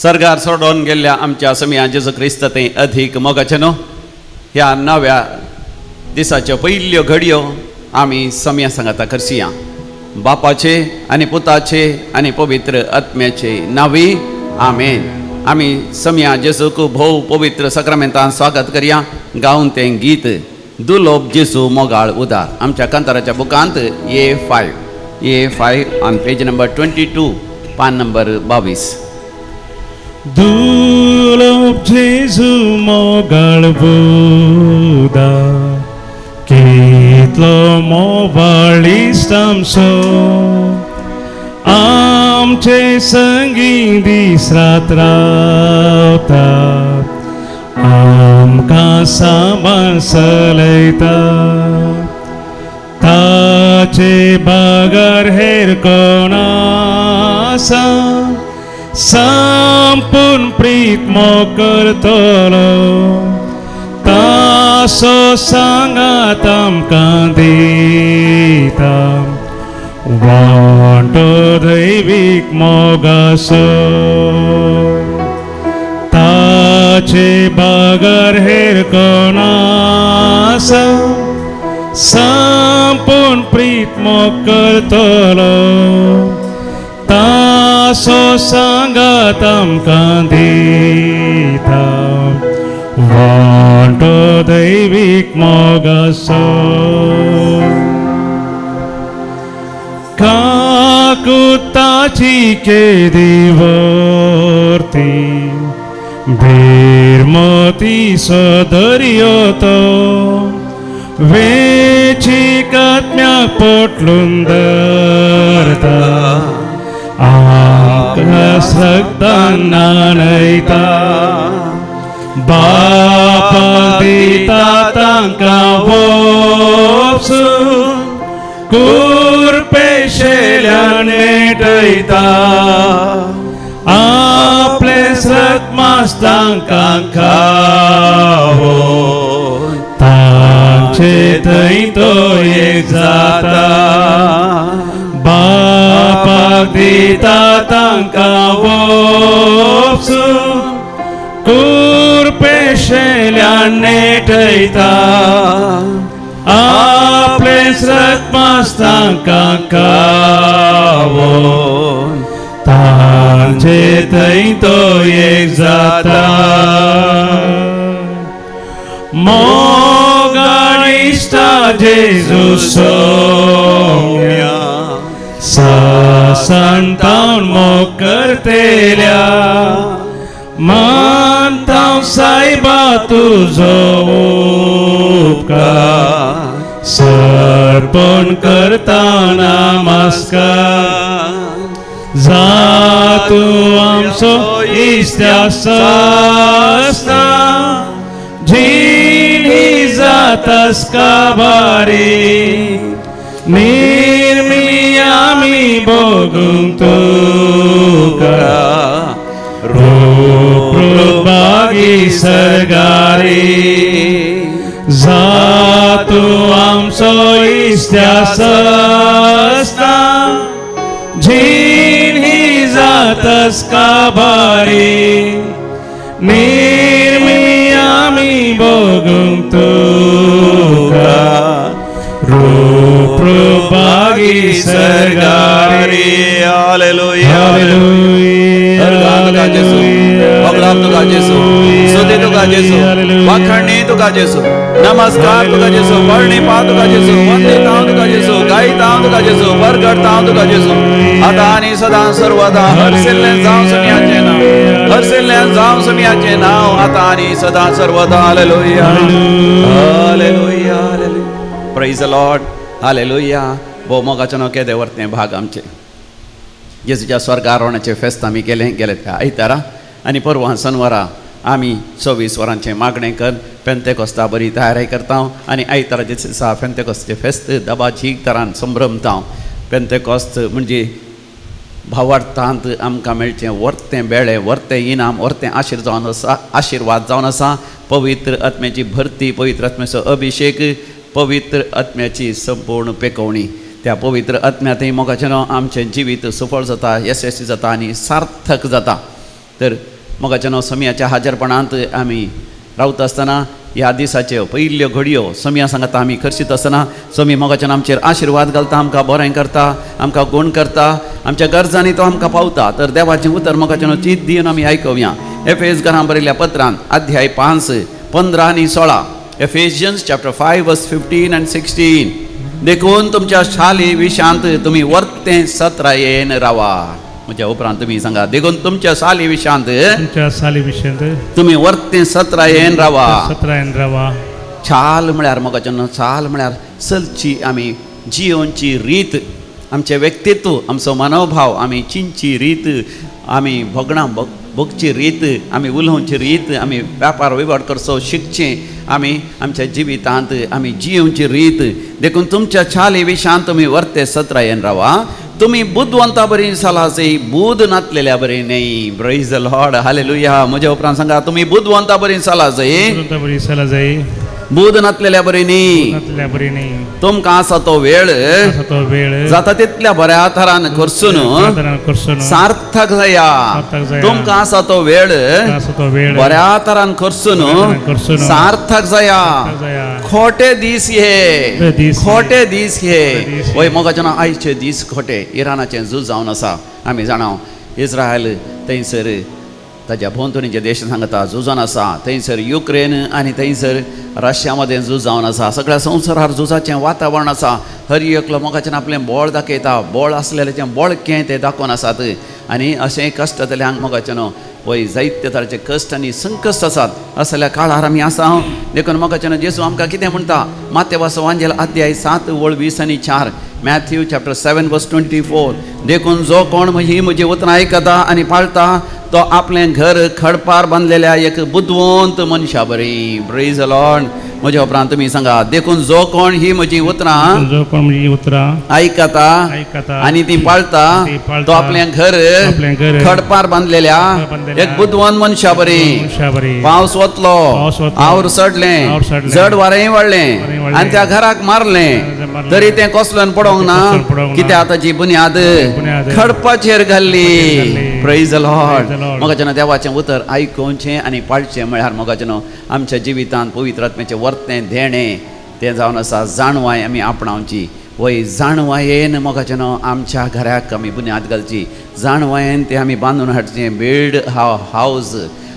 सरकार सोडून गेल्ल्या आमच्या समया जेजू क्रिस्त ते अधीक मोगाचे न्हू ह्या नव्या दिसाच्यो पयल्यो घडयो आमी समया सांगाता करसिया. बापाचे आनी पुताचे आनी पवित्र आत्म्याचे नावी आमेन. आमी समया जेजूक भोव पवित्र सक्रामेंतान स्वागत करया. गावन तें गीत दुलोब जेजू मोगाळ उदार आमच्या कांताराच्या बुकांत A5, A5 on page number 22, पान नंबर 22. दुलोब जेजू मोगाळ उदार कितलो मोवाळ इश्ट आमचो आमचे संगी दीस रात रावता आमकां सामान चलयता ताचे बगर हेर कोण आसा संपूर्ण प्रीत मोग करतलो तासो सांगात आमकां दिता वांटो दैवीक मोगासो ताचे बगर हेर कोण आसा संपूर्ण प्रीत मोग करतलो तासो सांगात आमकां दिता वांटो दैवीक मोगासो काकुताची केदी वर्ती बेरमती सदर्यो तो वेचीक आत्म्याक पोटलून धरता आमकां रक्तान न्हाणयता बापा दिता तांकां वोपसून कुरपेशेल्यान नेटयता आपले सतमास तांकां खावोन तांचे थंय तो एक जाता बापाक दिता तांकां वोपसून कुरपेशेल्यान नेटयता आपले सतमास तांकां खावोन तांचे थंय तो एक जाता मोगान इश्टा जेजू सोम्या संतान मोग करतेल्या मानता सायबा तुजो उपकार सर्पण करता नमस्कार जा तूं आमचो इश्ट्या सस्ता जिनी जातास काबारी निर्मी आमी भोगूंक तुका रूप बागी सरगारी जा तूं आमचो इश्ट्या सस्ता जिनी जातास काबारी निर्मी आमी भोगूंक तुका रूप बागी सरगारी. हालेलुया. हालेलुया. तुका जेजू, भगलाप तुका जेजू, स्तुती तुका जेजू, वाखणी तुका जेजू, नमस्कार तुका जेजू, वर्णी पा तुका जेजू, वंदिता तुका जेजू, गायता तुका जेजू, वरगडता तुका जेजू, आता आनी सदां सर्वदा हरसिल्लें जावं समियाचें नांव, हरसिल्लें जावं समियाचें नांव, आता आनी सदां सर्वदा. Hallelujah, hallelujah, hallelujah. Praise the Lord. Hallelujah. भोव मोगाचें न्हू केदें वर्तें भाग आमचें जेजूच्या स्वर्गारोहणाचें फेस्त आमी केलें गेले त्या आयतारा आनी परवां सनवारा आमी 24 वरांचें मागणें कर पेंतेकोस्ता बरी तयारी करता आनी आयताराचे दिसा पेंतेकोस्ताचें फेस्त दबाजीक तरान संभ्रमता. पेंतेकोस्त म्हणजे भावार्थांत आमकां मेळचें वर्तें बेळें, वर्तें इनाम, वर्तें आशीर्वाद जावन आसा, आशिर्वाद जावन आसा. पवित्र आत्म्याची भरती, पवित्र आत्म्याचो अभिशेक, पवित्र आत्म्याची संपूर्ण पेकोवणी. त्या पवित्र आत्म्यांतय मोगाचें न्हू आमचें जिवीत सफळ जाता, यशस्वी जाता आनी सार्थक जाता. तर मोगाच्या समियाच्या हाजरपणांत आमी रावता आसतना ह्या दिसाच्यो पयल्यो घडयो समिया सांगता आमी खर्शीत आसतना समी मोगाच्यान आमचेर आशिर्वाद घालता, आमकां बरें करता, आमकां गुण करता, आमच्या गरजांनी तो आमकां पावता. तर देवाचें उतर मोगाच्यान चीत दिवन आमी आयकुया. एफेस घरां बरयल्ल्या पत्रान अध्याय 5 15 आनी 16, Ephesians chapter 5 verse 15 and 16. देखून तुमच्या शाली विशांत तुमी वर्तें सत्रायेन रावा. म्हज्या उपरांत तुमी सांगा, देखून तुमच्या साली विशांत तुमी वर्तें सत्रायेन रावा. सत्रायेन रावा. चाल म्हळ्यार मोगाच्यान चाल म्हळ्यार चलची आमी जियोनची रीत, आमचें व्यक्तित्व, आमचो मनोभाव, आमी चिंतची रीत, आमी भोगणां भोगची रीत, आमी उलोवची रीत, आमी व्यापार वहिवाट करचो शिकचें, आमी आमच्या जिवितांत आमी जियोवची रीत. देखून तुमच्या चाली विशांत तुमी वर्ते सत्रायेन रावा. तुमी बुदवंता बरी चलासे, बुद नातलेल्या बरी न्हय. Praise the Lord, hallelujah. म्हज्या उपरांत सांगा, तुमी बुदवंता बरी चलासे, बुद नातलेल्या बरी न्हय. तुमकां आसा तो वेळ जाता तितल्या बऱ्या थरान खर्चून सार्थक जाया. तुमकां आसा तो वेळ बऱ्या थरान खर्चून सार्थक जाया. खोटे दीस हे, खोटे दीस हे. वय मोगाच्या आयचे दीस खोटे. इराणाचें झूज जावन आसा, आमी जाणा. इस्रायल थंयसर ताज्या भोंवतणीचे देश सांगता झुजान आसा, थंयसर युक्रेन आनी थंयसर रशिया मदें झूज जावन आसा. सगळ्या संवसारार झुजाचें वातावरण आसा. हर एकलो मोगाच्यान आपलें बळ दाखयता, बळ आसलेल्याचें बळकें ते दाखोवन आसात. आनी अशें कश्ट जातल्यांक मोगाच्यान वय जायते तरांचे कश्ट आनी संकश्ट आसात. असल्या काळार आमी आसा. देखून मोगाच्यान जेजू आमकां कितें म्हणटा, मातेवासो वांजेल अध्याय 7 ओळ 20 आनी 4, मॅथ्यू चॅप्टर 7 वर्स 24. देखून जो कोण ही म्हजी उतरां आयकता आनी पाळता तो आपलें घर खडपार बांदलेल्या एक बुदवंत मनशा बरी. Praise the Lord. म्हज्या उपरांत तुमी सांगा, देखून जो कोण ही म्हजी उतरां आयकता आनी ती पाळता तो आपलें घर खडपार बांदलेल्या एक बुदवंत मनशा बरी. पावस वतलो, आवर चडलें, जड वारेंय वाडलें आनी त्या घराक मारलें, तरी तें कसल्यान पडोंक ना, कित्याक ताची बुन्याद खडपाचेर घाल्ली. Praise the Lord. मोगाच्यान देवाचें उतर आयकुचें आनी पाळचें म्हळ्यार मोगाच्यान आमच्या जिवितांत पवित्र आत्म्याचें वर्तें देणें तें जावन आसा. जाणवाय आमी आपणावची. वय जाणवायेन मोगाच्यान आमच्या घराक आमी बुन्याद घालची, जाणवायेन तें आमी बांदून हाडचें. Build house,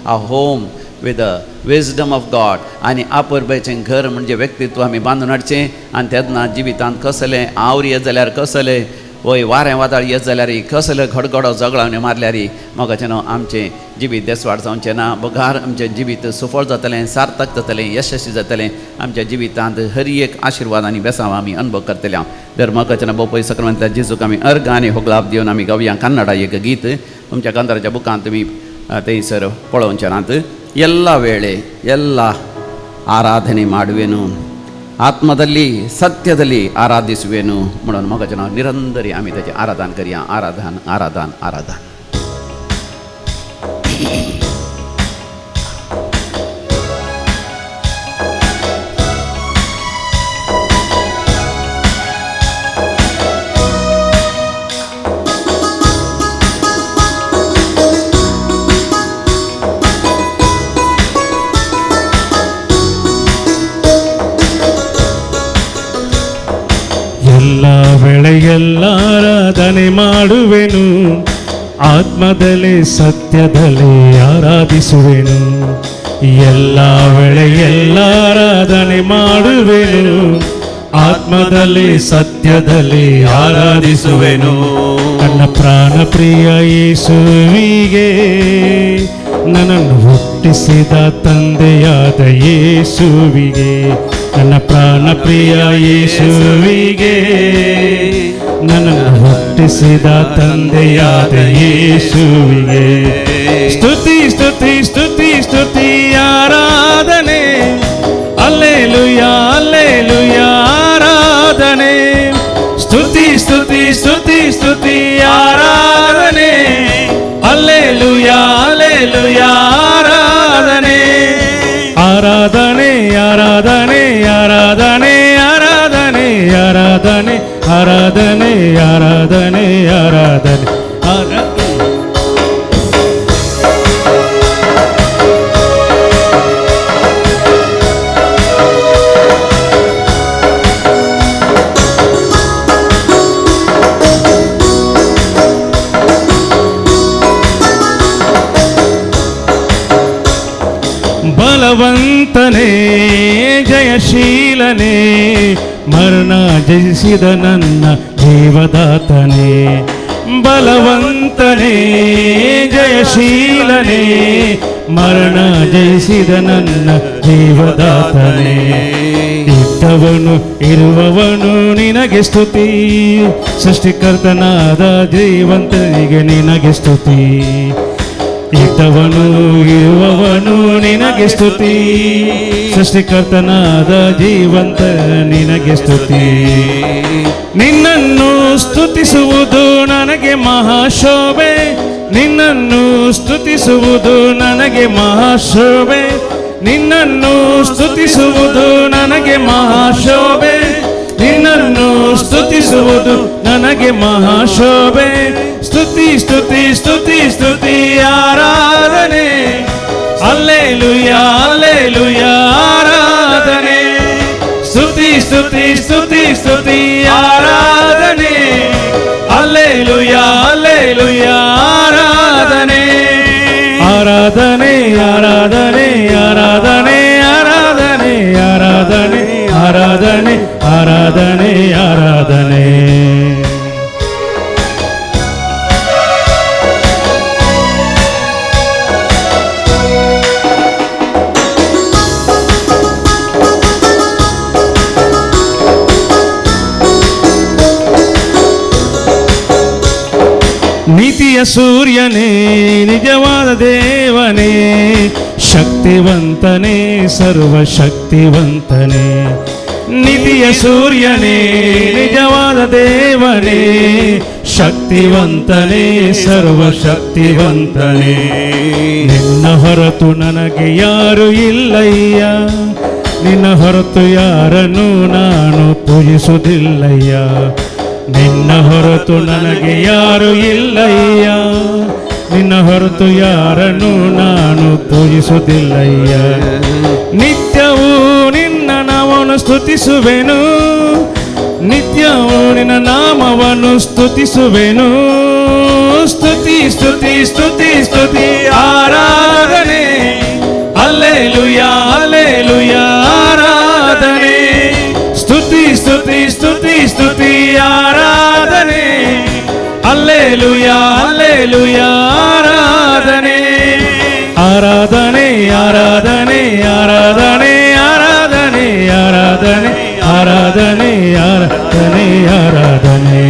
a home with the wisdom of God. आनी आपुरबायेचें घर म्हणजे व्यक्तित्व आमी बांदून हाडचें. आनी तेन्ना जिवितांत कसलें आवर येत जाल्यार, कसलें वय वारें वादळ येत जाल्यार, कसलें घडघडो झगडावणी मारल्यार मोगाच्यान आमचें जिवीत देसवाड जावचें ना, बगार आमचें जिवीत सफळ जातलें, सार्थक जातलें, यशस्वी जातलें. आमच्या जिवितांत हर एक आशिर्वाद आनी बेसांव आमी अनुभव करतले. तर मोगाच्यान बोपय सक्रांतल्या जेजूक आमी अर्घ आनी होगलाप दिवन आमी गावया कन्नडा एक गीत. तुमच्या कांताराच्या बुकांत तुमी थंयसर पळोवचें नात. ಎಲ್ಲ ವೇಳೆ ಎಲ್ಲ ಆರಾಧನೆ ಮಾಡುವೆನು, ಆತ್ಮದಲ್ಲಿ ಸತ್ಯದಲ್ಲಿ ಆರಾಧಿಸುವೆನು म्हणून मोगाच्या निरंतरी आमी ताचें आराधन करया. आराधन, आराधन, आराधन. ಎಲ್ಲ ವೇಳೆಯೆಲ್ಲ ಆರಾಧನೆ ಮಾಡುವೆನು, ಆತ್ಮದಲ್ಲಿ ಸತ್ಯದಲ್ಲಿ ಆರಾಧಿಸುವೆನು. ಎಲ್ಲ ವೇಳೆಯೆಲ್ಲ ಆರಾಧನೆ ಮಾಡುವೆನು, ಆತ್ಮದಲ್ಲಿ ಸತ್ಯದಲ್ಲಿ ಆರಾಧಿಸುವೆನು. ನನ್ನ ಪ್ರಾಣ ಪ್ರಿಯ ಯೇಸುವಿಗೆ, ನನ್ನನ್ನು ಹುಟ್ಟಿಸಿದ ತಂದೆಯಾದ ಯೇಸುವಿಗೆ, ನನ್ನ ಪ್ರಾಣ ಪ್ರಿಯ ಯೇಸುವಿಗೆ, ನನ್ನನ್ನು ಹುಟ್ಟಿಸಿದ ತಂದೆಯಾದ ಯೇಸುವಿಗೆ. ಸ್ತುತಿ ಸ್ತುತಿ ಸ್ತುತಿ ಸ್ತುತಿ ಆರಾಧನೆ, ಅಲ್ಲೇಲುಯಾ ಅಲ್ಲೇಲುಯಾ ಆರಾಧನೆ. ಸ್ತುತಿ ಸ್ತುತಿ ಸ್ತುತಿ ಸ್ತುತಿ ಆರಾಧನೆ, ಅಲ್ಲೇಲುಯಾ ಅಲ್ಲೇಲುಯಾ ಆರಾಧನೆ. ಆರಾಧನೆ ಆರಾಧನೆ ಆರಾಧನೆ ಆರಾಧನೆ ಆರಾಧನೆ ಆರಾಧನೆ ಆರಾಧನೆ ಆರಾಧನೆ ಆರಾಧನೆ. ಬಲವಂತನೇ ಜಯಶೀಲನೇ, ಮರಣ ಜಯಿಸಿದ ನನ್ನ ಜೀವದಾತನೇ. ಬಲವಂತನೇ ಜಯಶೀಲನೇ, ಮರಣ ಜಯಿಸಿದ ನನ್ನ ಜೀವದಾತನೇ. ಇದ್ದವನು ಇರುವವನು ನಿನಗೆ ಸ್ತುತಿ, ಸೃಷ್ಟಿಕರ್ತನಾದ ಜೀವಂತನಿಗೆ ನಿನಗೆ ಸ್ತುತಿ. ಇದ್ದವನು ಇರುವವನು ನಿನಗೆ ಸ್ತುತಿ, ಸೃಷ್ಟಿಕರ್ತನಾದ ಜೀವಂತ ನಿನಗೆ ಸ್ತುತಿ. ನಿನ್ನನ್ನು ಸ್ತುತಿಸುವುದು ನನಗೆ ಮಹಾಶೋಭೆ, ನಿನ್ನನ್ನು ಸ್ತುತಿಸುವುದು ನನಗೆ ಮಹಾಶೋಭೆ, ನಿನ್ನನ್ನು ಸ್ತುತಿಸುವುದು ನನಗೆ ಮಹಾಶೋಭೆ, ನಿನ್ನನ್ನು ಸ್ತುತಿಸುವುದು ನನಗೆ ಮಹಾಶೋಭೆ. ಸ್ತುತಿ ಸ್ತುತಿ ಸ್ತುತಿ ಸ್ತುತಿ ಆರಾಧನೆ, ಅಲ್ಲೇಲುಯ ಅಲ್ಲೇಲುಯ ಆರಾಧನೆ. ಸ್ತುತಿ ಸ್ತುತಿ ಸ್ತುತಿ ಸ್ತುತಿ ಆರಾಧನೆ, ಅಲ್ಲೇಲುಯ ಅಲ್ಲೇಲುಯ ಆರಾಧನೆ. ಆರಾಧನೆ ಆರಾಧನೆ ಆರಾಧನೆ ಆರಾಧನೆ ಆರಾಧನೆ ಆರಾಧನೆ ಆರಾಧನೆ ಆರಾಧನೆ. ನೀತಿಯ ಸೂರ್ಯನೇ ನಿಜವಾದ ದೇವನೇ, ಶಕ್ತಿವಂತನೇ ಸರ್ವಶಕ್ತಿವಂತನೇ. ನೀತಿಯ ಸೂರ್ಯನೇ ನಿಜವಾದ ದೇವನೇ, ಶಕ್ತಿವಂತನೇ ಸರ್ವಶಕ್ತಿವಂತನೇ. ನಿನ್ನ ಹೊರತು ನನಗೆ ಯಾರು ಇಲ್ಲಯ್ಯ, ನಿನ್ನ ಹೊರತು ಯಾರನ್ನು ನಾನು ಪೂಜಿಸುವುದಿಲ್ಲಯ್ಯ. ನಿನ್ನ ಹೊರತು ನನಗೆ ಯಾರು ಇಲ್ಲಯ್ಯ, ನಿನ್ನ ಹೊರತು ಯಾರನ್ನು ನಾನು ಪೂಜಿಸುವುದಿಲ್ಲಯ್ಯ. ನಿತ್ಯವೂ ನಿನ್ನ ನಾಮವನ್ನು ಸ್ತುತಿಸುವೆನು, ನಿತ್ಯವೂ ನಿನ್ನ ನಾಮವನ್ನು ಸ್ತುತಿಸುವೆನು. ಸ್ತುತಿ ಸ್ತುತಿ ಸ್ತುತಿ ಸ್ತುತಿ ಆರಾಧನೆ, ಅಲ್ಲೇಲುಯ ಅಲ್ಲೇಲುಯ ಆರಾಧನೆ. ಸ್ತುತಿ ಸ್ತುತಿ ಸ್ತುತಿ ಸ್ತುತಿ ಆರಾಧನೆ, ಅಲ್ಲೇಲುಯ ಅಲ್ಲೇಲುಯ ಆರಾಧನೆ. ಆರಾಧನೆ ಆರಾಧನೆ ಆರಾಧನೆ ಆರಾಧನೆ ಆರಾಧನೆ ಆರಾಧನೆ ಆರಾಧನೆ ಆರಾಧನೆ.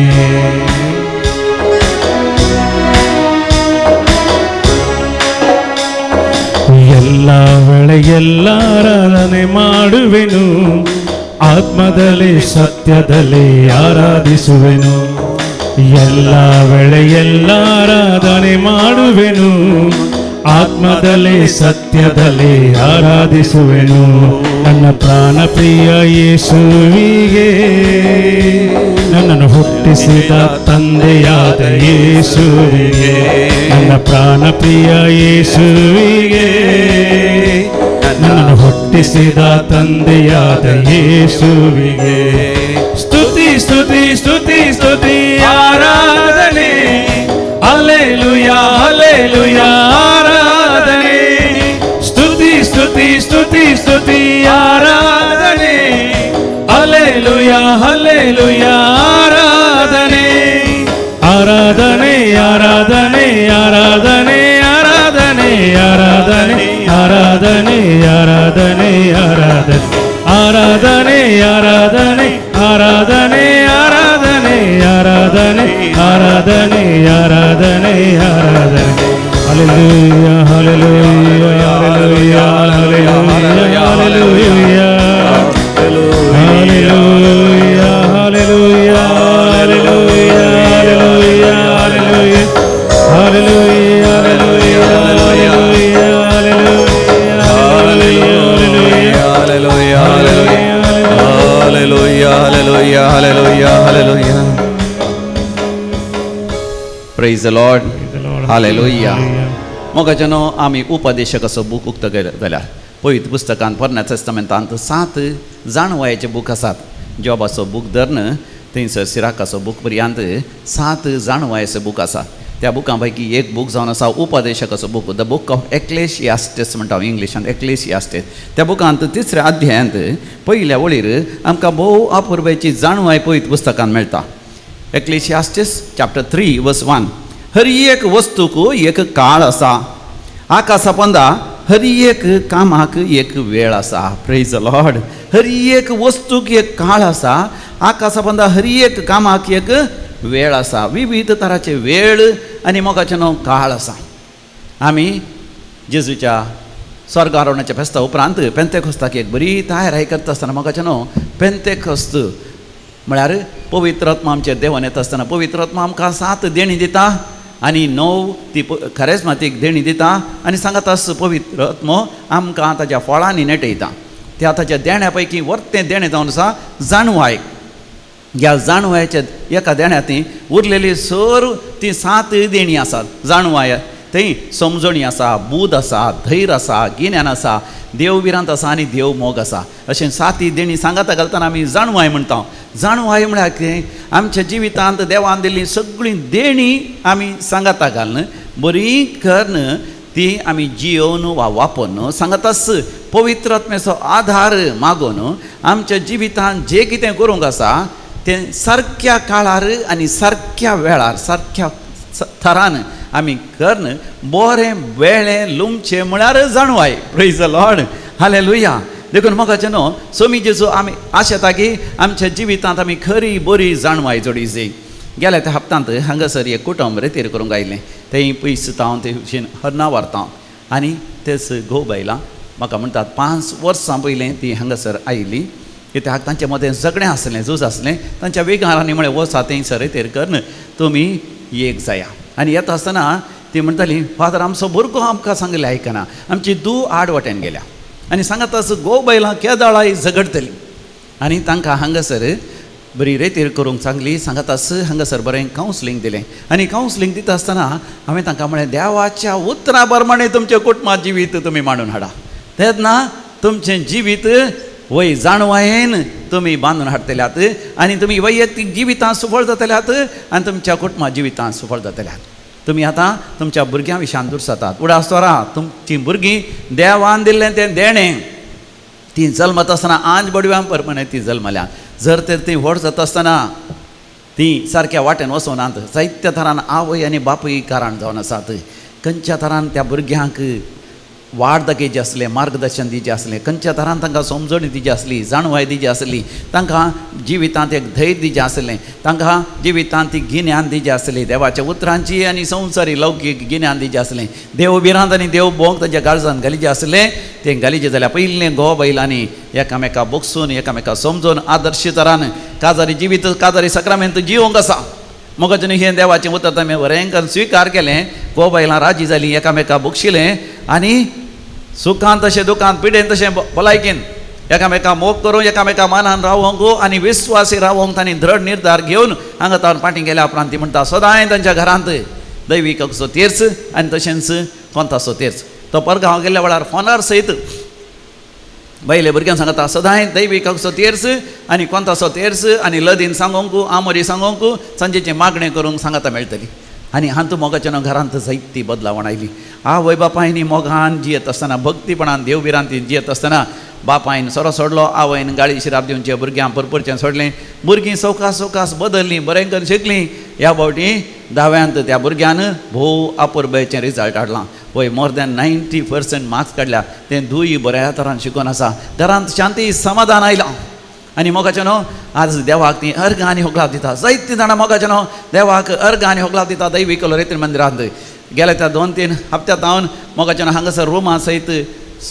ಎಲ್ಲ ವೇಳೆಯೆಲ್ಲ ಆರಾಧನೆ ಮಾಡುವೆನು, ಆತ್ಮದಲ್ಲಿ ಸತ್ಯದಲ್ಲಿ ಆರಾಧಿಸುವೆನು. ಎಲ್ಲ ವೇಳೆಯೆಲ್ಲ ಆರಾಧನೆ ಮಾಡುವೆನು, ಆತ್ಮದಲ್ಲಿ ಸತ್ಯದಲ್ಲಿ ಆರಾಧಿಸುವೆನು. ನನ್ನ ಪ್ರಾಣ ಪ್ರಿಯ ಯೇಸುವಿಗೆ, ನನ್ನನ್ನು ಹುಟ್ಟಿಸಿದ ತಂದೆಯಾದ ಯೇಸುವಿಗೆ, ನನ್ನ ಪ್ರಾಣ ಪ್ರಿಯ ಯೇಸುವಿಗೆ, ನನ್ನನ್ನು ಹುಟ್ಟಿಸಿದ ತಂದೆಯಾದ ಯೇಸುವಿಗೆ. ಸ್ತುತಿ ಸ್ತುತಿ ಸ್ತುತಿ ಸ್ತುತಿ ಆರಾಧನೆ, ಅಲ್ಲೇಲುಯ ಅಲ್ಲೇಲುಯ ಆರಾಧನೆ. ಸ್ತುತಿ ಸ್ತುತಿ ಸ್ತುತಿ ಸ್ತುತಿ ಆರಾಧನೆ, ಅಲ್ಲೇಲುಯ ಅಲ್ಲೇಲುಯ ಆರಾಧನೆ. ಆರಾಧನೆ ಆರಾಧನೆ ಆರಾಧನೆ ಆರಾಧನೆ ಆರಾಧನೆ ಆರಾಧನೆ ಆರಾಧನೆ ಆರಾಧನೆ ಆರಾಧನೆ ಆರಾಧನೆ ಆರಾಧನೆ ಆರಾಧನೆ ಆರಾಧನೆ ಆರಾಧನೆ ಆರಾಧನೆ ಆರಾಧನೆ. Hallelujah hallelujah hallelujah hallelujah hallelujah hallelujah hallelujah hallelujah hallelujah hallelujah hallelujah hallelujah hallelujah hallelujah hallelujah hallelujah hallelujah. Praise the Lord. Hallelujah. मोगाच्यानो, आमी उपदेशकाचो बूक उक्तो केलो जाल्यार पवित्र पुस्तकांत पोरण्या तेस्तामेंतांत 7 जाणवायेचे बूक आसात. जॉबाचो बूक धरून थंयसर सिराकाचो बूक पर्यंत 7 जाणवायेचे बूक आसा. त्या बुकां पैकी एक बूक जावन आसा उपदेशकाचो book, the book of Ecclesiastes म्हणटा हांव इंग्लिशांत, एक्लेसियास्टेस. त्या बुकांत तिसऱ्या अध्यायांत पयल्या वळीर आमकां भोव अपुरबायेची जाणवाय पवित्र पुस्तकान मेळटा. एक्लेसियास्टेस चॅप्टर 3 वर्स 1. हर एक वस्तूक एक काळ आसा, आकाशा पोंदा हर एक कामाक एक वेळ आसा. Praise the Lord. हर एक वस्तूक एक काळ आसा, आकाशा पोंदा हर एक कामाक एक वेळ आसा. विविध तराचे वेळ आनी मोगाचें न्हू काळ आसा. आमी जेजूच्या स्वर्गारोहणाच्या फेस्ता उपरांत पेंतेकोस्ताक एक बरी तयारी करता आसतना मोगाचें न्हू पेंतेकोस्त म्हळ्यार पवित्र आत्मा आमचेर देवान येता आसतना पवित्र आत्मा आमकां 7 देणी दिता आनी 9 ती खरेजमातीक देणी दिता आनी सांगत आस पवित्र आत्मो आमकां ताच्या फळांनी नेटयता. त्या ताच्या देण्या पैकी वर्तें देणें जावन आसा जाणवाय. ह्या जाणवायच्या एका देण्या ती उरलेली सर ती 7 देणी आसात. जाणवाय थंय समजणी आसा, बूद आसा, धैर्य आसा, गिन्यान आसा, देव भिरांत आसा आनी देव मोग आसा. अशें 7 देणी सांगाता घालतना आमी जाणवाय म्हणटा. जाणवाय म्हळ्यार कितें? आमच्या जिवितांत देवान दिल्ली सगळीं देणी आमी सांगाता घालून बरी करून ती आमी जियोवन वा वापरून सांगाताच पवित्र आत्म्याचो आधार मागून आमच्या जिवितांत जें कितें करूंक आसा तें सारक्या काळार आनी सारक्या वेळार सारक्या थरान आमी करून बरें वेळें लुमचें म्हळ्यार जाणवाय. Praise the Lord, hallelujah. देखून मोगाचें न्हू सोमी जेजू आमी आशेता की आमच्या जिवितांत आमी खरी बरी जाणवाय जोडी जाय. गेल्या त्या हप्तांत हांगासर एक कुटुंब रेतीर करूंक आयलें. थंय पयस तावन ते हरना व्हरता आनी तेच घोव बायलां म्हाका म्हणटात 5 वर्सां पयलें ती हांगासर आयली. कित्याक तांचे मदें झगडें आसलें, झूज आसलें. तांच्या वेगारांनी म्हळें वचा थंयसर रेतीर करून तुमी एक जाया. आनी येता आसतना ती म्हणटाली, फादर आमचो भुरगो आमकां सांगलें आयकना, आमची धूव आड वाटेन गेल्या आनी सांगत आस घोव बायलां केदाळाय झगडटली. आनी तांकां हांगासर बरी रेतीर करूंक सांगली, सांगत आस हांगासर बरें कावन्सिलींग दिलें. आनी कावन्सिलींग दिता आसतना हांवें तांकां म्हळें, देवाच्या उतरा प्रमाणे तुमचें कुटुंबा जिवीत तुमी मांडून हाडा, तेन्ना तुमचें जिवीत वय जाणवायेन तुमी बांदून हाडटल्यात आनी तुमी वैयक्तीक जिवितांत सुफळ जातल्यात आनी तुमच्या कुटुंबा जिवितांत सुफळ जातल्यात. तुमी आतां तुमच्या भुरग्यां विशयान दुरसातात. उडास दवरा, तुमचीं भुरगीं देवान दिल्लें तें देणें, ती जल्मत आसतना आंज बडव्यां प्रमाणे ती जल्मल्या. जर तर ती व्हड जाता आसतना ती सारक्या वाटेन वचनात, जायत्या तरान आवय आनी बापूय कारण जावन आसात. खंयच्या तरान त्या भुरग्यांक वाड दाखयची आसलें, मार्गदर्शन दिवचें आसलें, खंयच्या तरान तांकां समजणी दिवची आसली, जाणवाय दिवची आसली, तांकां जिवितांत एक धैर्य दिवचें आसलें, तांकां जिवितांत ती गिन्यान दिवचें आसलें, देवाच्या उतरांची आनी संवसारी लौकीक गिन्यान दिवचें आसलें, देव भिरांत आनी देव भोंग तांच्या काळजान घालीचें आसलें. तें घालीचें जाल्यार पयलें घोव बैलांनी एकामेका बोगसून एकामेका समजून आदर्श तरान काजारी जिवीत काजारी सक्रामेंत जिवंक आसा. मोगाचें हें देवाचें उतर आमी बरें करून स्विकार केलें, घोव बायलां राजी जालीं, एकामेका बक्षिलें आनी सुखान तशें दुखान पिडेन तशें भलायकेन एकामेका मोग करून एकामेका मानान रावोंक आनी विस्वासी रावोंक तांणी दृढ निर्धार घेवन हांगा तावन फाटीं गेल्या उपरांत ती म्हणटा सदांय तांच्या घरांत दैवीकाचो तेर्स आनी तशेंच कोंताचो तेर्स. तो परगांव गेल्ल्या वेळार फोनार सयत बायले भुरग्यांक सांगता सदांय दैवीकाचो तेर्स आनी कोंताचो तेर्स आनी लदीन सांगोंक आमोरी सांगोंक सांजेचें मागणें करूंक सांगता मेळटली. आनी हातूंत मोगाच्या न्हू घरांत जायती बदलावण आयली. आवय बापायनी मोगान जियेत आसतना भक्तीपणान देव भिरांतीन जियेत आसतना बापायन सोरो सोडलो, आवयन गाळी शिराप दिवचें भुरग्यांक भरपूरचें सोडलें, भुरगीं सवकास सवकास बदल्लीं, बरें करून शिकलीं. ह्या फावटी धाव्यांत त्या भुरग्यान भोव अपुरबायेचें रिजल्ट हाडलां. वय मोर दॅन 90% मार्क्स काडल्या. तें दुय बऱ्या तरान शिकोवन आसा. घरांत शांती समाधान आयलां. आनी मोगाचें न्हू आज देवाक ती अर्घ आनी होगलाव दिता. जायतीं जाणां मोगाचें न्हू देवाक अर्घ आनी होगलाव दिता दैवीक रेतीर मंदिरांत. गेल्या त्या 2-3 हप्त्या जावन मोगाचें न्हू हांगासर रुमां सयत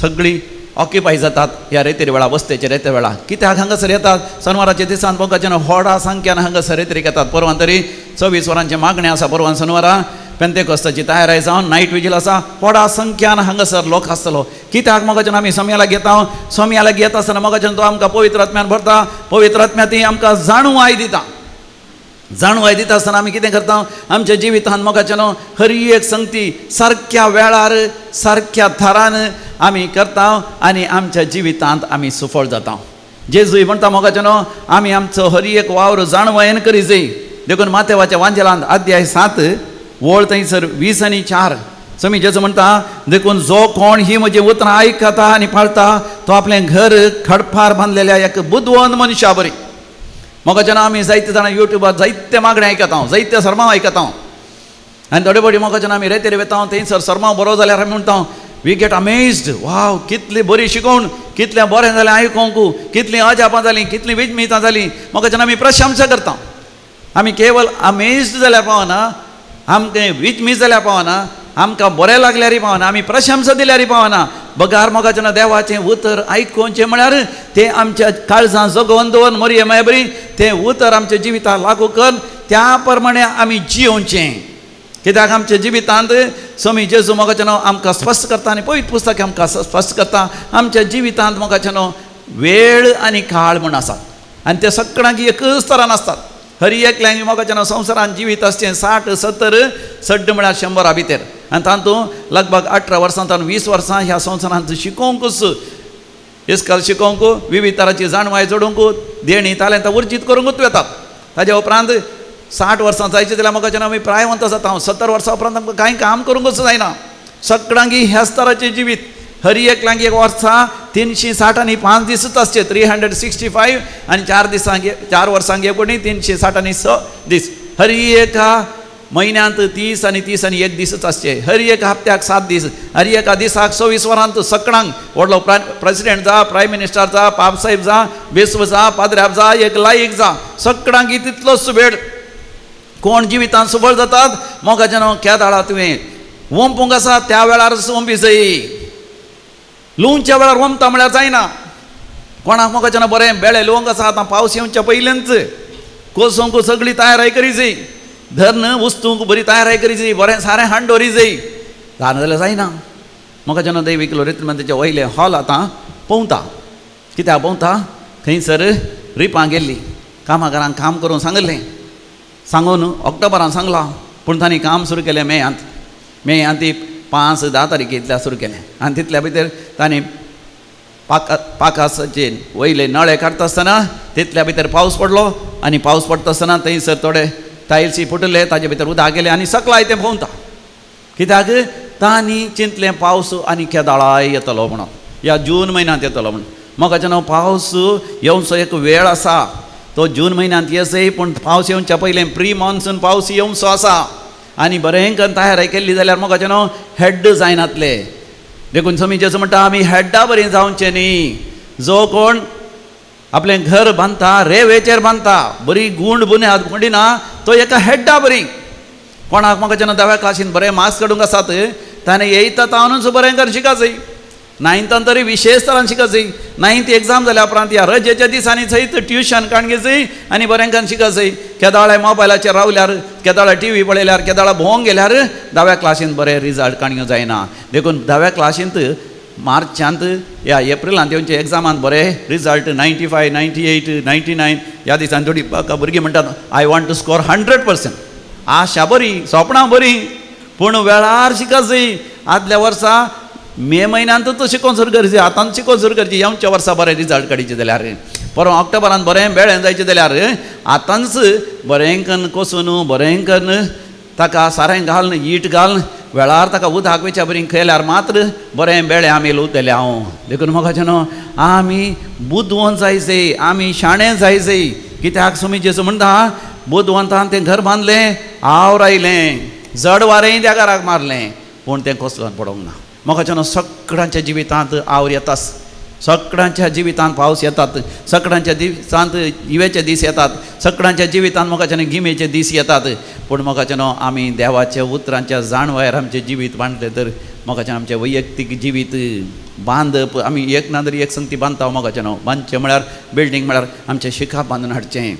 सगळीं ऑक्युपाय जातात ह्या रेतीर वेळा, वस्तेच्या रेती वेळा. कित्याक हांगासर येतात? सनवाराच्या दिसान मोगाचें न्हू व्हडा संख्यान हांगासर रेतीक येतात. परवान तरी 24 वरांचें मागणें आसा. परवान सनवारा पेंतेकोस्ताची तयारी जावन नायट विजील आसा. व्हडा संख्यान हांगासर लोक आसतलो. कित्याक मोगाच्यान आमी सोम्या लागीं येता. सोम्या लागीं येता आसतना मोगाच्यान तो आमकां पवित्र आत्म्यान भरता. पवित्र आत्म्या ती आमकां जाणवाय दिता. जाणवाय दिता आसतना आमी कितें करता? आमच्या जिवितान मोगाच्यान हर एक संगती सारक्या वेळार सारक्या थरान आमी करता आनी आमच्या जिवितांत आमी सुफळ जाता. जेजूय म्हणटा मोगाच्यान आमी आमचो हर एक वावर जाणवायेन करी जाय. देखून मातेवाच्या वांजेलांत अध्याय 7 वळ थंयसर 20 आनी 4. समी जेजू म्हणटा, देखून जो कोण ही म्हजी उतरां आयकता आनी पाळता तो आपलें घर खडपार बांदलेल्या एक बुदवंत मनशा बरी. मोगाच्यान आमी जायते जाणां युट्यूबार जायते मागणें आयकता, जायते सर्मांव आयकता आनी थोडे फावटी मोगाच्यान आमी रेतेर वेता, थंयसर सर्मांव बरो जाल्यार आमी म्हणटा, we get amazed, वाव, कितली बरी शिकोवण, कितलें बरें जालें आयकोंक, कितलीं अजापां जालीं, कितलीं विजमितां जालीं. मोगाच्यान आमी प्रशंसा करता. आमी केवल अमेज्ड जाल्यार पावना, आमकां विजमीत जाल्यार पावना, आमकां बरें लागल्यारय पावना, आमी प्रशंसा दिल्यारय पावना. बगार मोगाच्यान देवाचें उतर आयकुचें म्हळ्यार तें आमच्या काळजां जगोवन दवर मरये मागीर बरी तें उतर आमच्या जिविताक लागू कर, त्या प्रमाणे आमी जियोवचें. कित्याक आमच्या जिवितांत स्वामी जेजू मोगाचें आमकां स्पश्ट करता आनी पवित्र पुस्तक आमकां स्पश्ट करता, आमच्या जिवितांत मोगाचें वेळ आनी काळ म्हूण आसा आनी ते सगळ्यांक एकच तरान आसतात. हर एकल्यान मोगाचें संवसारान जिवीत आसचें 60 70, चड म्हळ्यार 100 भितर आनी तातूंत लगभग 18 वर्सां तातूंत 20 वर्सां ह्या संवसारांत शिकोवंकूच, इस्काल शिकोवंक, विविध तरांची जाणवाय जोडूंक, देणी तालेंतां उर्जीत करूंकूच वेतात. ताज्या उपरांत 60 वर्सां जायचे जाल्यार मोगाच्यान आमी प्रायवंत जाता. 70 वर्सां उपरांत आमकां कांय काम करूंकूच जायना. सगळ्यांक ह्याच तराचें जिवीत. हर एकल्यांक एक वर्सा 360 आनी 5 दिसूच आसचे, 365 आनी 4 दिसांक, 4 वर्सांक एक कोणी 360 आनी 6 दीस. हर एका म्हयन्यांत 30 आनी 30 आनी 1 दिसूच आसचे. हर एक हप्त्याक 7 दीस, हर एका दिसाक 24 वरांत सगळ्यांक, व्हडलो प्रेसिडेंट जा, प्रायम मिनिस्टर जा, पापसाहेब जा, बेस्व जा, पाद्र्याब जा, एक लायक जा, सगळ्यांक तितलोच वेळ. कोण जिवितांत सुबळ जातात? मोगाच्यान केदाळा तुवें वंपूंक आसा त्या वेळार वंपी जाय. लुवच्या वेळार वंपता म्हळ्यार जायना. कोणाक मोगाच्यान बरें बेळे लुवंक आसा, आतां पावस येवच्या पयलींच कोसोंक सगळी तयाराय करी जाय, धरण वस्तूंक बरी तयाराय करी जाय, बरें सारें हाड दवरी जाय. जाना जाल्यार जायना. मोगाच्यान दैवीक लोरेत वयलें हॉल आतां पोंवता. कित्याक पोंवता? थंयसर रिपां गेल्ली. कामागारांक काम करूंक सांगलें, सांगून ऑक्टोबरान सांगलां, पूण तांणी काम सुरू केलें मेयांत. मेयांत ती 5-10 तारखेतल्या सुरू केलें आनी तितल्या भितर तांणी पाकासाचे वयले नळे काडटा आसतना तितल्या भितर पावस पडलो आनी पावस पडटा आसतना थंयसर थोडे टायल्सी फुटले, ताजे भितर उदक गेलें आनी सकलाय तें भोंवता. कित्याक तांणी चिंतलें पावस आनी केदाळाय येतलो म्हणून, ह्या जून म्हयन्यांत येतलो म्हणून. मोगाच्यान पावस येवचो एक वेळ आसा, तो जून म्हयन्यांत येसय, पूण पावस येवच्या पयलें प्री मॉन्सून पावस येवचो आसा आनी बरें करून तयारी केल्ली जाल्यार मोगाच्यान हेड्ड जायनातले. देखून समी जेजू म्हणटा, आमी हेड्डा बरी जावचें न्ही. जो कोण आपलें घर बांदता रेवेचेर बांदता, बरी गूंड बुन्याद पडिना, तो एका हेड्डा बरी. कोणाक म्हाका दाव्या क्लासीन बरें मार्क्स काडूंक आसात, ताणें येयता तावनूच बरें कर शिका जाय. नायन्थान तरी विशेश तरान शिका जाय. नायन्थ एग्जाम जाल्या उपरांत ह्या रजेच्या दिसांनी सयत ट्युशन काडून घेय आनी बरें करून शिका जाय. केदाळे मोबायलाचेर रावल्यार, केदाळे टीव्ही पळयल्यार, केदाळे भोंवंक गेल्यार धाव्या क्लासीन बरें रिजल्ट काडूंक जायना. देखून धाव्या क्लासींत मार्चांत या एप्रिलांत येवचे एग्जामांत बरे रिजल्ट 95, 98, 99 ह्या दिसांनी थोडी भुरगीं म्हणटात, I want to score 100%. आशा बरी, सोपणां बरी, पूण वेळार शिका जाय. आदल्या वर्सा मे म्हयन्यांतूच शिकोवन सुरू करची, आतांच शिकोवन सुरू करची. येवच्या वर्सा बरें रिजल्ट काडचे जाल्यार, परत ऑक्टोबरान बरें बेळें जायचें जाल्यार आतांच बरें कन्न कोसून, बरें कन्न ताका सारें घालून, ईट घालून, वेळार ताका उदक वेच्या बरी खेल्यार मात्र बरें बेळें आमी लुवतले हांव. देखून म्हाका न्हू आमी बुदवंत जाय जाय, आमी शाणे जाय जाय. कित्याक सुमी जेजू म्हणटा, बुदवंतान तें घर बांदलें, आवर आयलें, जड वारेंय त्या घराक मारलें, पूण तें कोसलोन पडोंक ना. म्हाका न्हू सगळ्यांच्या जिवितांत आवर येताच, सगळ्यांच्या जिवितांत पावस येतात, सगळ्यांच्या दिसांत इवेचे दीस येतात, सगळ्यांच्या जिवितांत मोगाच्यान गिमेचे दीस येतात. पूण मोगाच्यान आमी देवाच्या उतरांच्या जाणवायर आमचें जिवीत बांदलें तर मोगाच्यान आमचें वैयक्तीक जिवीत बांदप, आमी एक ना तरी एक संगती बांदता. मोगाच्यान बांदचें म्हळ्यार बिल्डींग म्हळ्यार आमचें शिखाप बांदून हाडचें,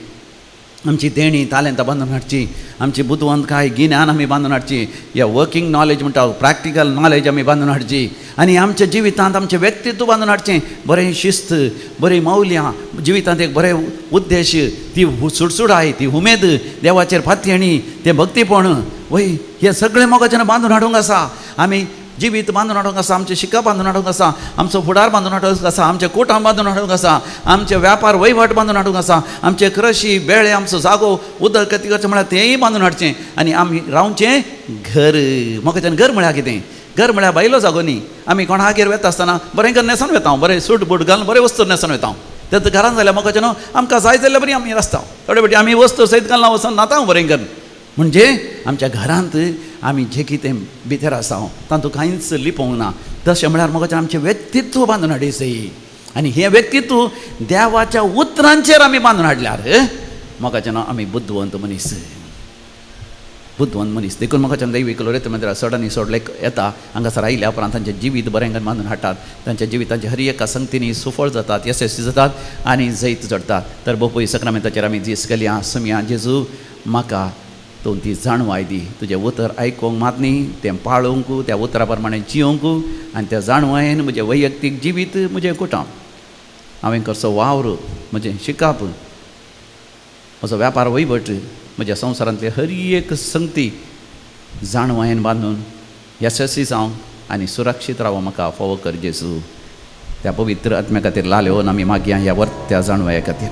आमची देणी तालेंतां बांदून हाडची, आमची बुदवंतकाय गिन्यान आमी बांदून हाडची, या वर्कींग नॉलेज म्हणटा, प्रॅक्टिकल नॉलेज आमी बांदून हाडची आनी आमच्या जिवितांत आमचें व्यक्तित्व बांदून हाडचें. बरें शिस्त, बरीं मौल्यां, जिवितांत एक बरें उद्देश, ती सुडसुडाय, ती उमेद, देवाचेर फातयणी, तें भक्तीपण, वय, हें सगळें मोगाच्यान बांदून हाडूंक आसा आमी. जिवीत बांदून हाडूंक आसा, आमचें शिकप बांदून हाडूंक आसा, आमचो फुडार बांदून हाडूंक आसा, आमचें कुटुंब बांदून हाडूंक आसा, आमचे व्यापार वहिवाट बांदून हाडूंक आसा, आमचे कृशी बेळे आमचो जागो उदरगती करचें म्हळ्यार तेंय बांदून हाडचें. आनी आमी रावचें घर. म्हाका घर म्हळ्यार कितें? घर म्हळ्यार बायलो जागो न्ही. आमी कोणागेर वेता आसतना बरें करून न्हेसोन वेता, बरें सूट बूट घालून बरें वस्तू न्हेसोन वेता. तें घरान जाल्यार म्हाका न्हू आमकां जाय जाल्यार बरी आमी आसता. थोडे फावटी आमी वस्तू सयत घालना वचून न्हाता बरें करून. म्हणजे आमच्या घरांत आमी जें कितें भितर आसा तातूंत कांयच लिपोवंक ना. तशें म्हळ्यार म्हाका आमचें व्यक्तित्व बांदून हाडयचें. आनी हें व्यक्तित्व देवाच्या उतरांचेर आमी बांदून हाडल्यार म्हाका न्हू आमी बुद्धवंत मनीस, बुद्धवंत मनीस. देखून म्हाका दैवीक लोरेत मंदिरां चड आनी चड लेख येता. हांगासर आयल्या उपरांत तांचें जिवीत बरें बांदून हाडटात, तांच्या जिवितांचे हर एका संगतींनी सुफळ जातात, येसस्वी जातात आनी जैत जोडटात. तर बोपूय सक्रामेंताचेर आमी दीस केल्या सुमया जेजू म्हाका तूं ती जाणवाय दी. तुजें उतर आयकूंक मात न्ही, तें पाळूंक, त्या उतरा प्रमाणें जियोंक आनी त्या जाणवायेन म्हजें वैयक्तीक जिवीत, म्हजें कुटुंब, हांवें करचो वावर, म्हजें शिकप, म्हजो व्यापार वहिवट, म्हज्या संवसारांतली हर एक संगती जाणवायेन बांदून येसस्वी जावंक आनी सुरक्षीत रावो म्हाका फावो कर जेजू. त्या पवित्र आत्म्या खातीर लालेवन आमी मागया ह्या वर्त्या जाणवाये खातीर.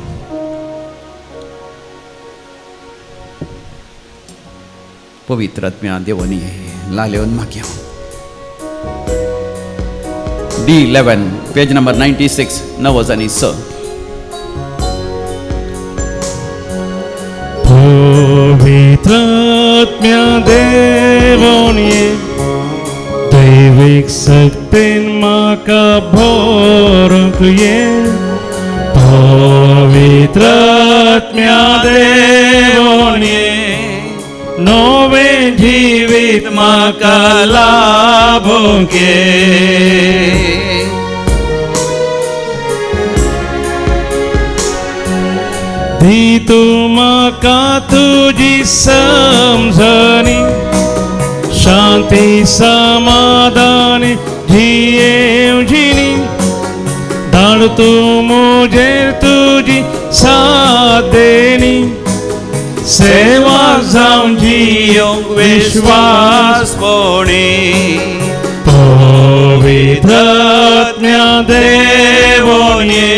पवित्र आत्म्या देवनी लालेवन मागया. D11 page number 96 9 आनी 6. पवित्रात्म्या देवोनी दैवीक शक्तीन म्हाका भोरूंक ये. पवित्रात्म्या देवोनी नवें जिवीत म्हाका लाभूंक ये. दी तूं म्हाका तुजी समजणी, शांती समाधानी जियेवजिणी. धाड तूं म्हजेर तुजी साथ देणी, सेवा जावन जियोंक विश्वासपणी. पवित्रात्म्या देवोनी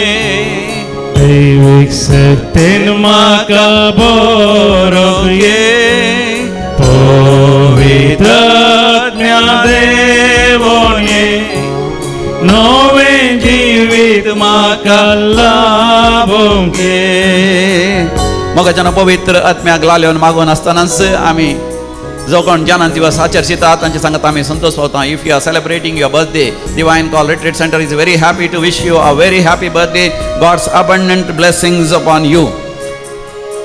दैवीक शक्तीन म्हाका भरोंक ये. पवित्रात्म्या देवोनी नवें जिवीत म्हाका लाभूंक ये. मोगाच्यान पवित्र आत्म्याक लालेवन मागून आसतनाच आमी जो कोण जनान दिवस आचरशितात तांचे सांगत आमी संतोष पावता. If you are celebrating your birthday, Divine Call Retreat Centre is very happy to wish you a very happy birthday. God's abundant blessings upon you.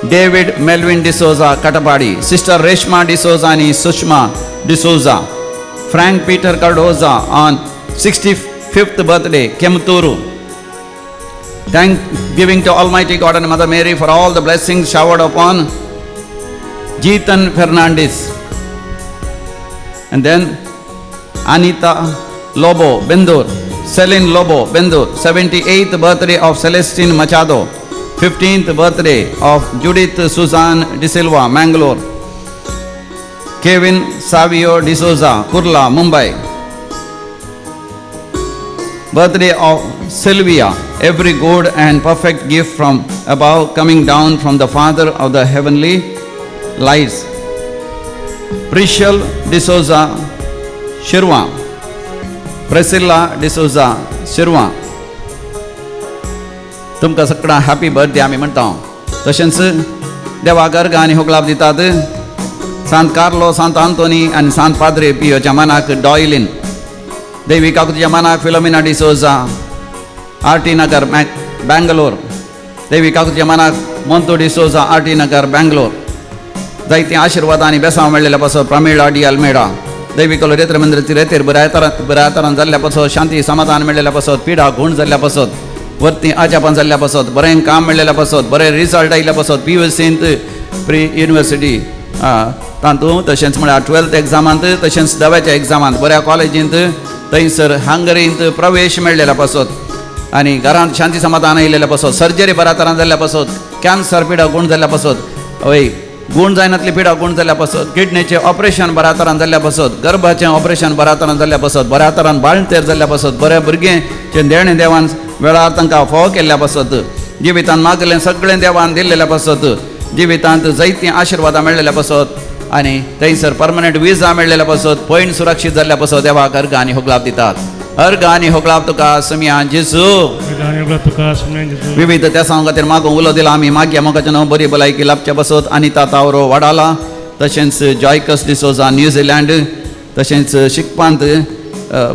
David Melvin D'Souza Katapadi, sister Reshma D'Souza आनी Sushma D'Souza, Frank Peter Cardoza on 65th birthday, Kemthur. Thank giving to Almighty God and Mother Mary for all the blessings showered upon Jeetan Fernandez. And then Anita Lobo, Bendur, Celine Lobo, Bendur, 78th birthday of Celestine Machado, 15th birthday of Judith Susan De Silva, Mangalore, Kevin Savio D'Souza, Kurla, Mumbai. Birthday of Sylvia, every good and perfect gift from above coming down from the Father of the heavenly lights. Prishal D'Souza Shirwa, Priscilla D'Souza Shirwa. तुमकां सगळ्यां happy birthday आमी म्हणटा. तशेंच देवा गर्ग आनी होगलाब दितात सांत Carlo, सांत आंतोनी आनी सांत पाद्रे पियोच्या मनाक डॉयलीन, देवी काकुतीच्या मनाक फिलोमिना डिसोजा, आर टी नगर बँगलोर, देवी काकुतीच्या मनाक मोंतो डिसोजा, आर टी नगर बँगलोर. जायतीं आशिर्वाद आनी बेसांव मेळ्ळेल्या पासत प्रमिळा डी अल्मेडा, दैवी कलोरेत्र मंदिराची रेतेर बऱ्या तरान जाल्ल्या पासत, शांती समाधान मेळ्ळेल्या पासत, पिडा गूण जाल्ल्या पासत, वरती आजापान जाल्ल्या पासत, बरें काम मेळ्ळेल्या पासत, बरें रिजल्ट आयिल्ल्या पासत, पी यू सींत प्री युनिवर्सिटी तातूंत, तशेंच म्हळ्यार 12th एग्जामांत, तशेंच दव्याच्या एग्जामांत बऱ्या कॉलेजींत थंयसर हंगरींत प्रवेश मेळ्ळेल्या पासत आनी घरांत शांती समाधान आयिल्ल्या पासत, सर्जरी बऱ्या तरान जाल्ल्या पासत, कॅन्सर पिडा गूण जाल्ल्या पासत, हय. गूण जायनातली पिडा गूण जाल्ल्या पासत, किडनीचें ऑपरेशन बऱ्या तरान जाल्ल्या पासत, गर्भाचें ऑपरेशन बऱ्या तरान जाल्ल्या पासत, बऱ्या तरान बाळंतेर जाल्ल्या पासत, बऱ्या भुरगें देणें देवान वेळार तांकां फोव केल्ल्या पासत, जिवितान मागलें सगळें देवान दिल्लेल्या पासत, जिवितांत जायतीं आशिर्वादां मेळ्ळेल्या पासत आनी थंयसर परमनंट विजा मेळ्ळेल्या पासत, पयण सुरक्षीत जाल्ल्या पासत देवाक अर्घ आनी होगलाप दितात. अर्घ आनी होगलाप तुका समिया जेजू. विविध त्या खातीर मागूंक उलो दिला आमी मागया मोगाच्या नांव बरी भलायकी लाभच्या पासत अनिता तावरो वाडाला, तशेंच जॉयकस डिसोजा न्यूझिलँड, तशेंच शिकपांत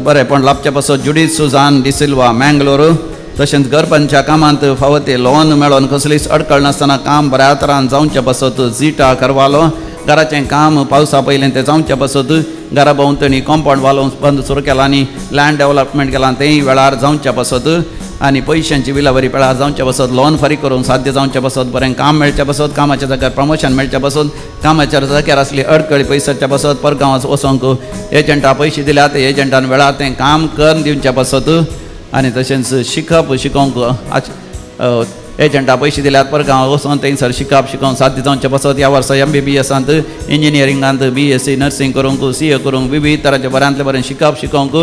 बरेंपण लाभच्या पासत जुडीत सुजान डिसिल्वा मँगलोर, तशेंच गर्भांच्या कामांत फावो ते लोन मेळोन कसलीच अडकळ नासतना काम बऱ्या तरान जावच्या पासत झिटा करवालो, घराचें काम पावसा पयलें तें जावच्या पासत, घरा भोंवतणी कॉम्पावंड वालोवन बंद सुरू केला आनी लँड डेवलपमेंट केलां तेंय वेळार जावच्या पासत आनी पयशांची विलावरी वेळार जावच्या पासत, लोन फारीक करूंक साध्य जावच्या पासत, बरें काम मेळच्या पासत, कामाच्या जाग्यार प्रमोशन मेळच्या पासत, कामाच्या जाग्यार आसली अडकळी पयसच्या पासत, परगांवांत वचोंक एजंटा पयशे दिल्या ते एजंटान वेळार तें काम करून दिवच्या पासत आनी तशेंच शिकप शिकोवंक एजंटा पयशे दिल्यात परगांव वचोन थंयसर शिकप शिकोवंक साध्य जावचें पासत. ह्या वर्सा MBBS इंजिनियरिंगांत BSc nursing करूंक, CA करूंक, विविध तरांचें बऱ्यांतलें बरें शिकप शिकोवंक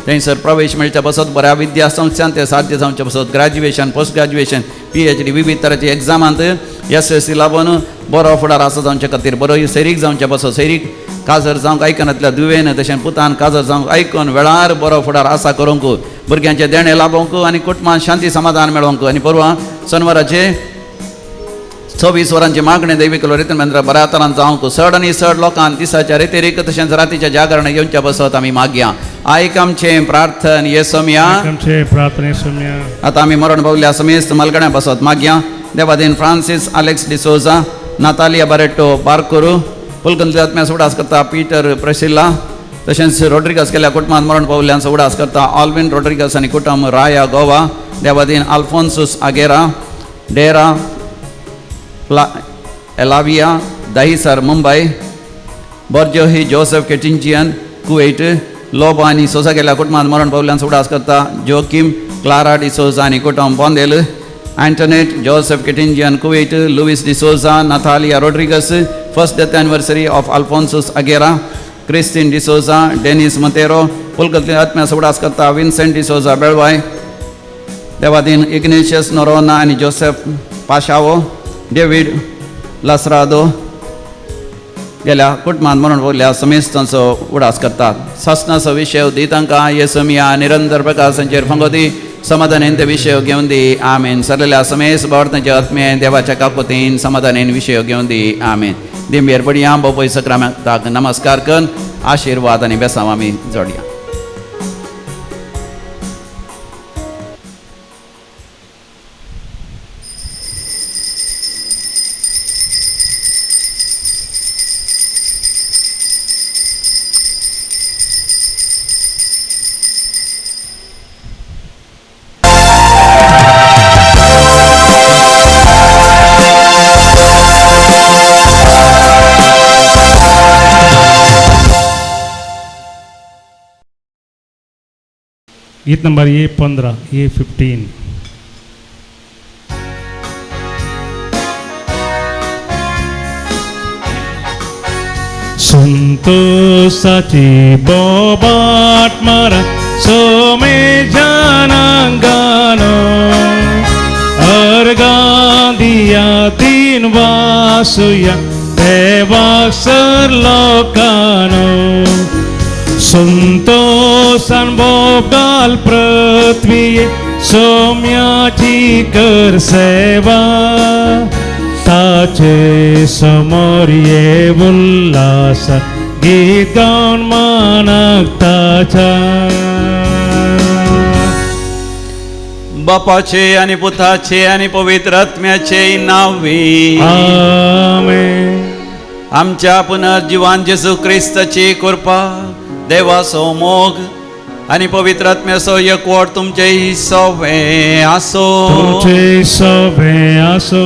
थंयसर प्रवेश मेळच्या पासत, बऱ्या विद्या संस्थांत तें साध्य जावचें पासत, ग्रॅज्युएशन, पोस्ट ग्रॅज्युएशन, PhD विविध तरांचे एग्जामांत SSC लागून बरो फुडार आसा जावचे खातीर, बरो सैरीक जावचें पासत, सैरीक काजर जावंक आयकनातल्या दुवेन तशें पुतान काजर जावंक आयकून वेळार बरो फुडार आसा करूंक, भुरग्यांचें देणें लाभोवंक आनी कुटुंबान शांती समाधान मेळोवंक आनी परवां शनवाराचे 24 वरांची मागणें दैवीक रितीन मंदिरा बऱ्या तरान जावंक चड आनी चड लोकांक दिसाच्या रेतेरीक तशेंच रातीच्या जागरण येवच्या पासत आमी मागया. आयक आमचें प्रार्थन येसोमया. आतां आमी मरण पावल्या समेस्त मालगण्या पासत मागया. देवादीन फ्रांसीस आलेक्स डिसोजा, नातालिया बारेटो बारकोरू, पुलकंतले आत्म्या उडास करता पीटर प्रसिल्ला, तशेंच रोड्रिगस केल्या कुटुंबान मरण पावल्यांचो उडास करता ऑल्विन रोड्रिगस आनी कुटुंब राया गोवा, देवादीन आल्फोन्सूस आगेरा, डेरा एलाविया दहिसर मुंबय, बॉर्जोही जोसेफ केटिंजियन कुवेट, लोबो आनी सोसा केल्या कुटुंबान मरण पावल्यांचो उडास करता जोकीम क्लारा डिसोजा आनी कुटुंब Bondel, Antoinette Joseph Ketinjian Kuwait, Luis D'Souza, Natalia Rodrigues, first death anniversary of Alphonsus Agera, Christine D'Souza, Denis Monteiro, पुलकतले आत्म्या उडास करता विन्सेंट डिसोजा बेळवाय, देवादीन इग्नेशियस नोरोना आनी जोसेफ पाशावो, डेवीड लासरादो गेल्या कुटुंबान म्हणून बोलल्या समेस्तांचो उडास करतात. सासनाचो विशय दी तांकां येसमिया निरंतर प्रकाशांचेर फंगोदी समाधानेन ते विशय घेवन दी. आमेन. सरलेल्या समेस भावार्थांचे आत्मे देवाच्या कापोतीन समाधानेन विशय घेवन दी. आमेन. दिंबेर पडया बोपय सक्रामताक नमस्कार कर आशिर्वाद आनी बेसांव आमी जोडया. गीत नंबर ये 15, ये 15। संतोषाची बोबाट मारा सोमे जनांगानो, अर्गादिया तीन वासुया देवाक सर लोकानो, संतोषान बोगाल पृथ्वी सौम्याची कर सेवा, ताचे समोर ये उल्हास गीत गाऊन मानाक ताचा. बापाचे आणि पुताचे आणि पवित्र आत्म्याचे नावे आमेन. आमच्या पुनर्जीवान जेजू क्रिस्ताची कृपा, देवाचो मोग आणि पवित्र आत्म्याचो एकवट तुमचे सवे आसो. तुमचे सवे आसो.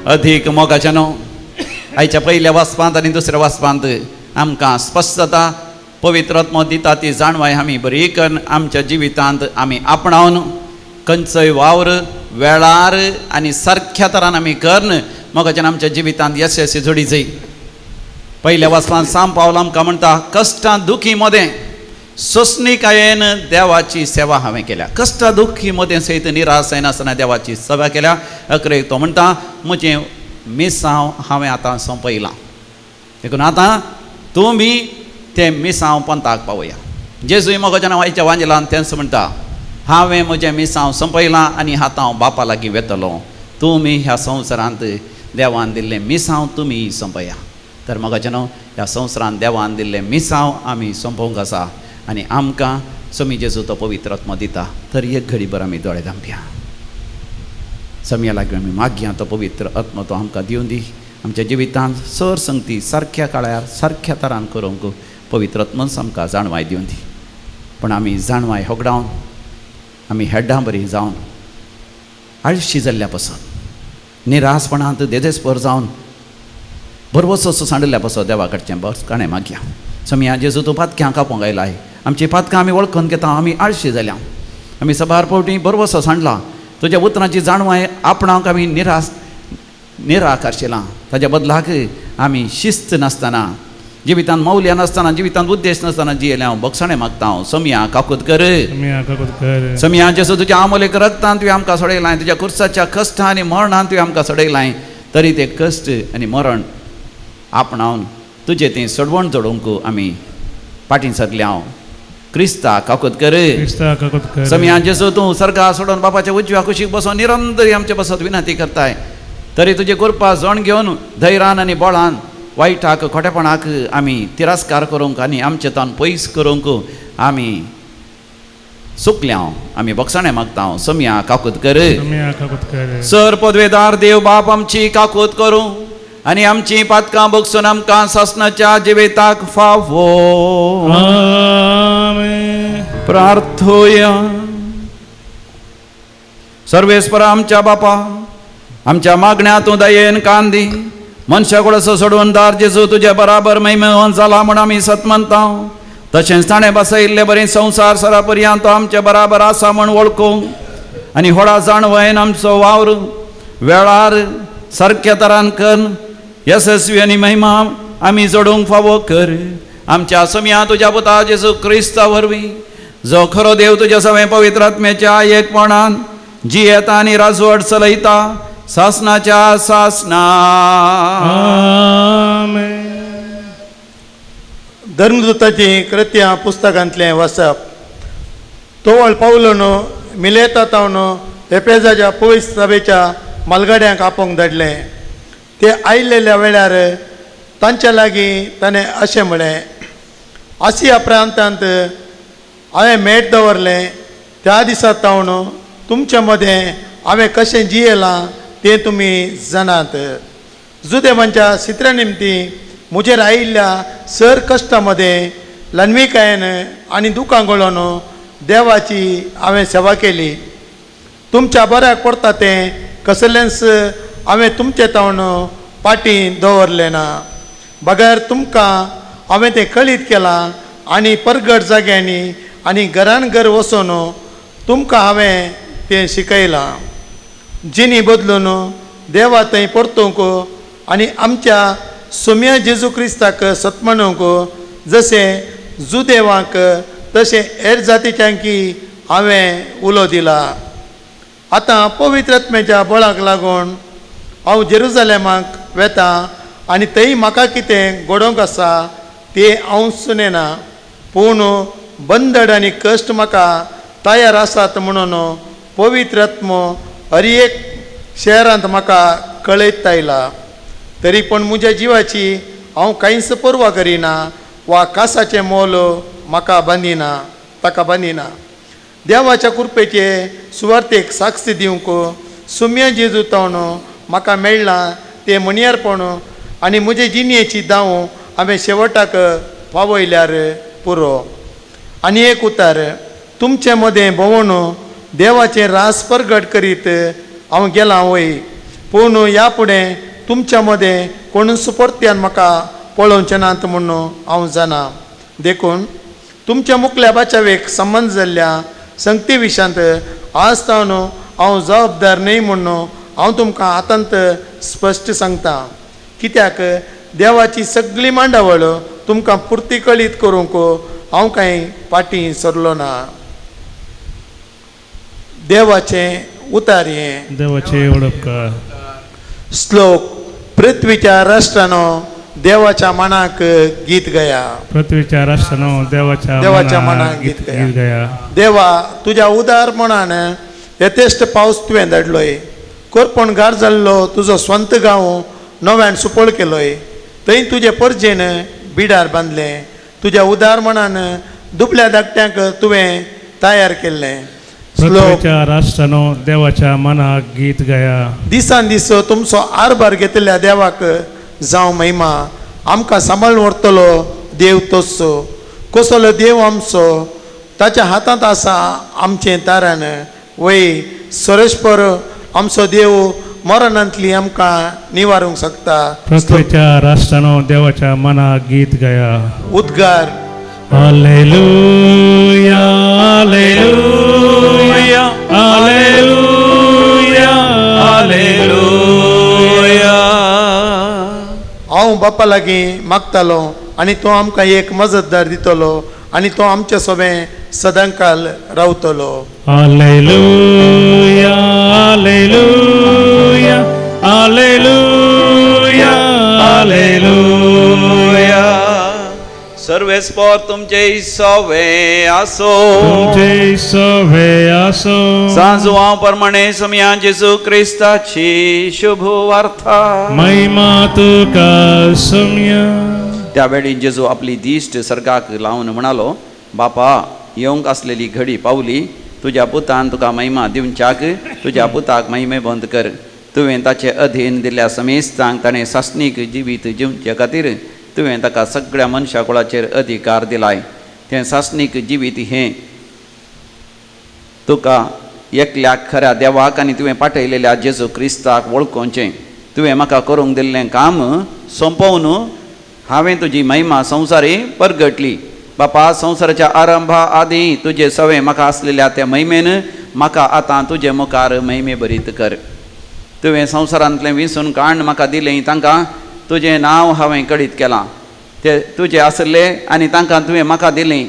अधिक मोगाच्या न्हू आयच्या पयल्या वाचपांत आनी दुसऱ्या वाचपांत आमकां स्पश्टता पवित्र आत्मो दिता ती जाणवाय आमी बरी करून आमच्या जिवितांत आमी आपणावन खंयचोय वावर वेळार आनी सारख्या तरान आमी करून मोगाच्यान आमच्या जिवितांत यशस्वी जोडी जाय. पयल्या वाचपान साम पावल आमकां म्हणटा, कश्टां दुखी मदें सोंसणीकायेन देवाची सेवा हांवें केल्या. कश्टां दुखी मदें सयत निराश जायनासतना देवाची सेवा केल्या. अकरेक तो म्हणटा, म्हजें मिसांव हांवें आतां सोंपयलां, देखून आतां तुमी तें मिसांव पंथाक पावया. जेजूय मोगाच्या नांवाच्या वांजेलान तेंच म्हणटा, हांवें म्हजें मिसांव सोंपयलां आनी आतां हांव बापा लागीं वेतलो. तुमी ह्या संवसारांत देवान दिल्लें मिसांव तुमी सोंपया. तर मोगाच्या न्हू, ह्या संवसारांत देवान दिल्लें मिसांव आमी सोंपोवंक आसा आनी आमकां समी जेजू तो पवित्र आत्मो दिता. तर एक घडी भर आमी दोळे धांपया, समया लागीं आमी मागया तो पवित्र आत्मो तो आमकां दिवन दी. आमच्या जिवितांत सर संगती सारक्या काळार सारक्या तरान करूंक पवित्र आत्मोच आमकां जाणवाय दिवन दी. पूण आमी जाणवाय होगडावन आमी हेड्डां बरी जावन आळशी जाल्ल्या पासत, निरासपणांत देदेस्पर जावन बरवसो सांडिल्ल्या पासत देवा कडचें बस काणें मागया. समया जेजू तूं पातक्यां कापूंक आयलाय, आमची पातकां आमी वळखून घेता, आमी आळशी जाल्या, आमी सबार फावटी बरवसो सांडला. तुज्या उतरांची जाणवाय आपणाक आमी निराकारशिलां. ताज्या बदलाक आमी शिस्त नासतना, जिवितांत मौल्यां नासतना, जिवितांत उद्देश नासतना जियेलें. हांव बक्षाणें मागता हांव, समया काकूत कर. समया जेजू तुज्या आमोलेक रक्तान तुवें आमकां सोडयलां, तुज्या कुर्साच्या कश्टां आनी मरणान तुवें आमकां सोडयलां. तरी ते कश्ट आनी मरण आपणावन तुजें तें सोडवण जोडूंक आमी फाटीं सरले. हांव क्रिस्ता काकूत कर. समया जेजू तूं सर्गा सोडून बापाच्या उजव्या कुशीक बसून निरंतरी आमचे बसत विनंती करताय. तरी तुजे कृपा जण घेवन धैर्यान आनी बळान वायटाक खोटेपणाक आमी तिरस्कार करूंक आनी आमचे तान पयस करूंक आमी सुकल्या. आमी बक्षाणें मागता. समया काकूत कर. सर पदवेदार देव बाप आमची काकूत करूं आनी आमची पातकां बगसून आमकां सासणाच्या जिविताक फावो. प्रार्थोया. सर्वेस्पर आमच्या बापा, आमच्या मागण्या तूं दयेन कान दी. मनशा कुळसो सोडून दार जेजू तुजे बराबर महिमेवन जाला म्हूण आमी सत मानता. तशेंच ताणें बसयल्ले बरें संवसार सरा पर्यंत तो आमचे बराबर आसा म्हूण वळखूंक आनी व्हडा जाणवयन आमचो वावर वेळार सारक्या तरान कर येसस्वी आनी महिमा आमी जोडूंक फावो कर. आमच्या समया तुज्या पुता जेजू क्रिस्ता वरवीं, जो खरो देव तुज्या सवें पवित्र आत्म्याच्या एकपणान जियेता आनी राजवट चलयता सासनाच्या सासना. धर्मदूताची कृत्यां पुस्तकांतलें वाचप. तोवळ पावलोन मिलेता तावन एपेजाच्या पयस सभेच्या मालगाड्यांक आपोवंक धाडलें. ते आयिल्ल्या वेळार तांच्या लागीं ताणें अशें म्हळें, आसिया प्रांतांत हांवें मेट दवरलें त्या दिसा तावन तुमच्या मदें हांवें कशें जियेलां तें तुमी जाणात. जुदेवांच्या सित्र्या निमती म्हजेर आयिल्ल्या सर कश्टां मदें ल्हानविकायेन आनी दुकां गळोवन देवाची हांवें सेवा केली. तुमच्या बऱ्याक पडटा तें कसलेंच हांवें तुमचे तावन पाटी दवरलें ना, बगर तुमकां हांवें तें कळीत केलां आनी परगट जाग्यांनी आनी घरान घर वचून तुमकां हांवें तें शिकयलां. जिणी बदलून देवा थंय परतूंक आनी आमच्या सोम्या जेजू क्रिस्ताक सतमानूंक जशें जुदेवांक तशें हेर जातीच्यांकी हांवें उलो दिला. आतां पवित्र आत्म्याच्या बळाक लागून हांव जेरुजलेमाक वेता आनी थंय म्हाका कितें घडोवंक आसा तें हांव सुनेना, पूण बंदड आनी कश्ट म्हाका तयार आसात म्हणून पवित्र आत्मो हर एक शहरांत म्हाका कळयत आयला. तरी पूण म्हज्या जिवाची हांव कांयच पर्वा करिना वा कासाचें मोल म्हाका बांदिना ताका बांदिना. देवाच्या कृपेचे सुवार्थेक साक्षी दिवंक सुम्या जेजू तावन म्हाका मेळ्ळां तें म्हणयारपण आनी म्हजे जिणेची दाव हांवें शेवटाक पावयल्यार पुरो. आनी एक उतार, तुमचे मदें भोंवून देवाचें रास परगट करीत हांव गेलां वय, पूण ह्या फुडें तुमच्या मदें कोणूच परत्यान म्हाका पळोवचें नात म्हूण हांव जाणा. देखून तुमच्या मुखल्या बाचावेक संबंद जाल्ल्या संगती विशांत आज तावन हांव जबाबदार न्हय म्हूण हांव तुमकां आतांत स्पश्ट सांगता. कित्याक देवाची सगळी मांडावळ तुमकां पुर्ती कळीत करूंक हांव कांय फाटीं सरलो ना. देवाचें उतार हें. देवाचे उडपकार. श्लोक. पृथ्वीच्या राष्ट्रानो देवाच्या मनाक गीत गया. पृथ्वीच्या राष्ट्रानो देवाच्या मनाक गीत गीत गया. देवा तुज्या उदार मनान यथेश्ट पावस तुवें धाडलोय. कोरपण गार जाल्लो तुजो स्वंत गांव नव्यान सुपळ केलोय. थंय तुजे परजेन बिडार बांदलें. तुज्या उदार मनान दुबल्या धाकट्यांक तुवें तयार केल्लें. पृथ्वीच्या राष्ट्रानो देवाच्या मनाक गीत गया. दिसान दीस तुमचो आरभार घेतिल्ल्या देवाक जावं महिमा. आमकां सांबाळून व्हरतलो देव तोच. कसलो देव आमचो, ताच्या हातांत आसा आमचें तारण. वय सरेश्वर आमचो देव मरणांतली आमकां निवारूंक शकता. पृथ्वीच्या राष्ट्रानो देवाच्या मनाक गीत गया. उद्गार. हालेलुया हालेलुया हालेलुया हालेलुया. हांव बापा लागीं मागतालो आनी तो आमकां एक मजतदार दितलो आनी तो आमचे सोबें सदांकाल रावतलो. हालेलुया हालेलुया हालेलुया हालेलुया. सर्वेस्पोर तुमचे सवे आसो. तुमचे सवे आसो. सांजुआं प्रमाणे समया जेजू क्रिस्ताची शुभ वार्ता. महिमा तुका सम्या. त्या वेळी जेजू आपली दिश्ट सर्गाक लावन म्हणालो, बापा येवंक आसलेली घडी पावली. तुज्या पुतान तुका महिमा दिवच्याक तुज्या पुताक महिमे बंद कर. तुवें ताचे अधीन दिल्ल्या समेस्तांक ताणें सासणीक जिवीत जिवचे खातीर तुवें ताका सगळ्या मनशा कुळाचेर अधिकार दिलाय. तें सासणीक जिवीत हें तुका एकल्याक खऱ्या देवाक आनी तुवें पाठयलेल्या जेजू क्रिस्ताक वळखोवचें. तुवें म्हाका करूंक दिल्लें काम सोंपोवन हांवें तुजी महिमा संवसारी परगटली. बापा संवसाराच्या आरंभा आदीं तुजे सवें म्हाका आसलेल्या त्या महिमेन म्हाका आतां तुजे मुखार महिमे भरीत कर. तुवें संवसारांतलें विंचून काण म्हाका दिलें तांकां तुजें नांव हांवें कळीत केलां. ते तुजे आसले आनी तांकां तुवें म्हाका दिलें.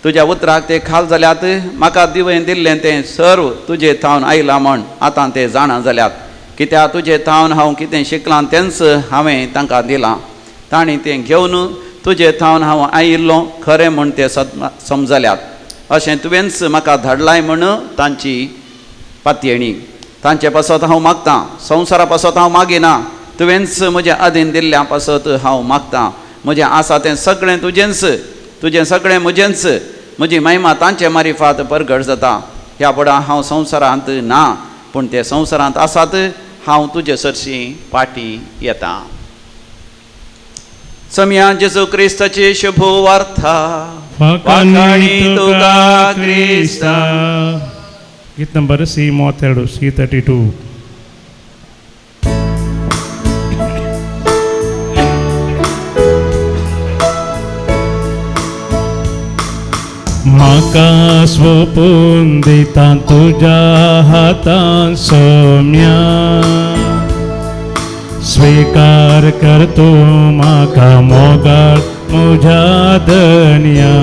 तुज्या उतराक ते खाल जाल्यात. म्हाका तुवें दिल्लें तें सर्व तुजे थावन आयलां म्हण आतां ते जाणा जाल्यात. कित्याक तुजे थावन हांव कितें शिकलां तेंच हांवें तांकां दिलां. तांणी तें घेवन तुजे थावन हांव आयिल्लो खरें म्हण ते समजल्यात. अशें तुवेंच म्हाका धाडलाय म्हण तांची पातयेणी. तांचे पासत हांव मागतां, संवसारा पासत हांव मागिना. तुवेंच म्हजें अधीन दिल्ल्या पासत हांव मागतां. म्हजें आसा तें सगळें तुजेंच, तुजें सगळें म्हजेंच. म्हजी महिमा तांचे मारिफात परगट जाता. ह्या पडा हांव संवसारांत ना, पूण ते संवसारांत आसात. हांव तुजे सरशीं फाटीं येता. समया जेजू क्रिस्ताची शुभ वार्ता. वाखाणी तुका क्रिस्ता. गीत नंबर सी 32, सी 32. म्हाका स्वपून दिता तुज्या हातान सोम्या. स्वीकार कर तूं म्हाका मोगाळ म्हज्या धनया.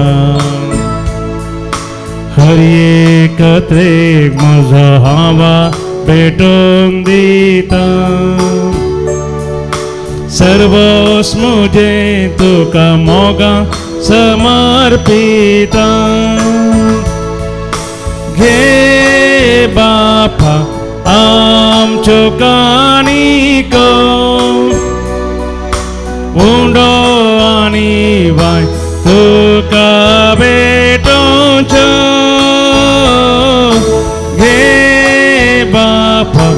हर एक त्रेक म्हजो हांवा भेटोवन दिता. सर्वस म्हजें तुका मोगा समर्पिता. घे बापा आमच्यो काणिको उंडो आनी वाय तुका भेटोवच्यो. घे बापा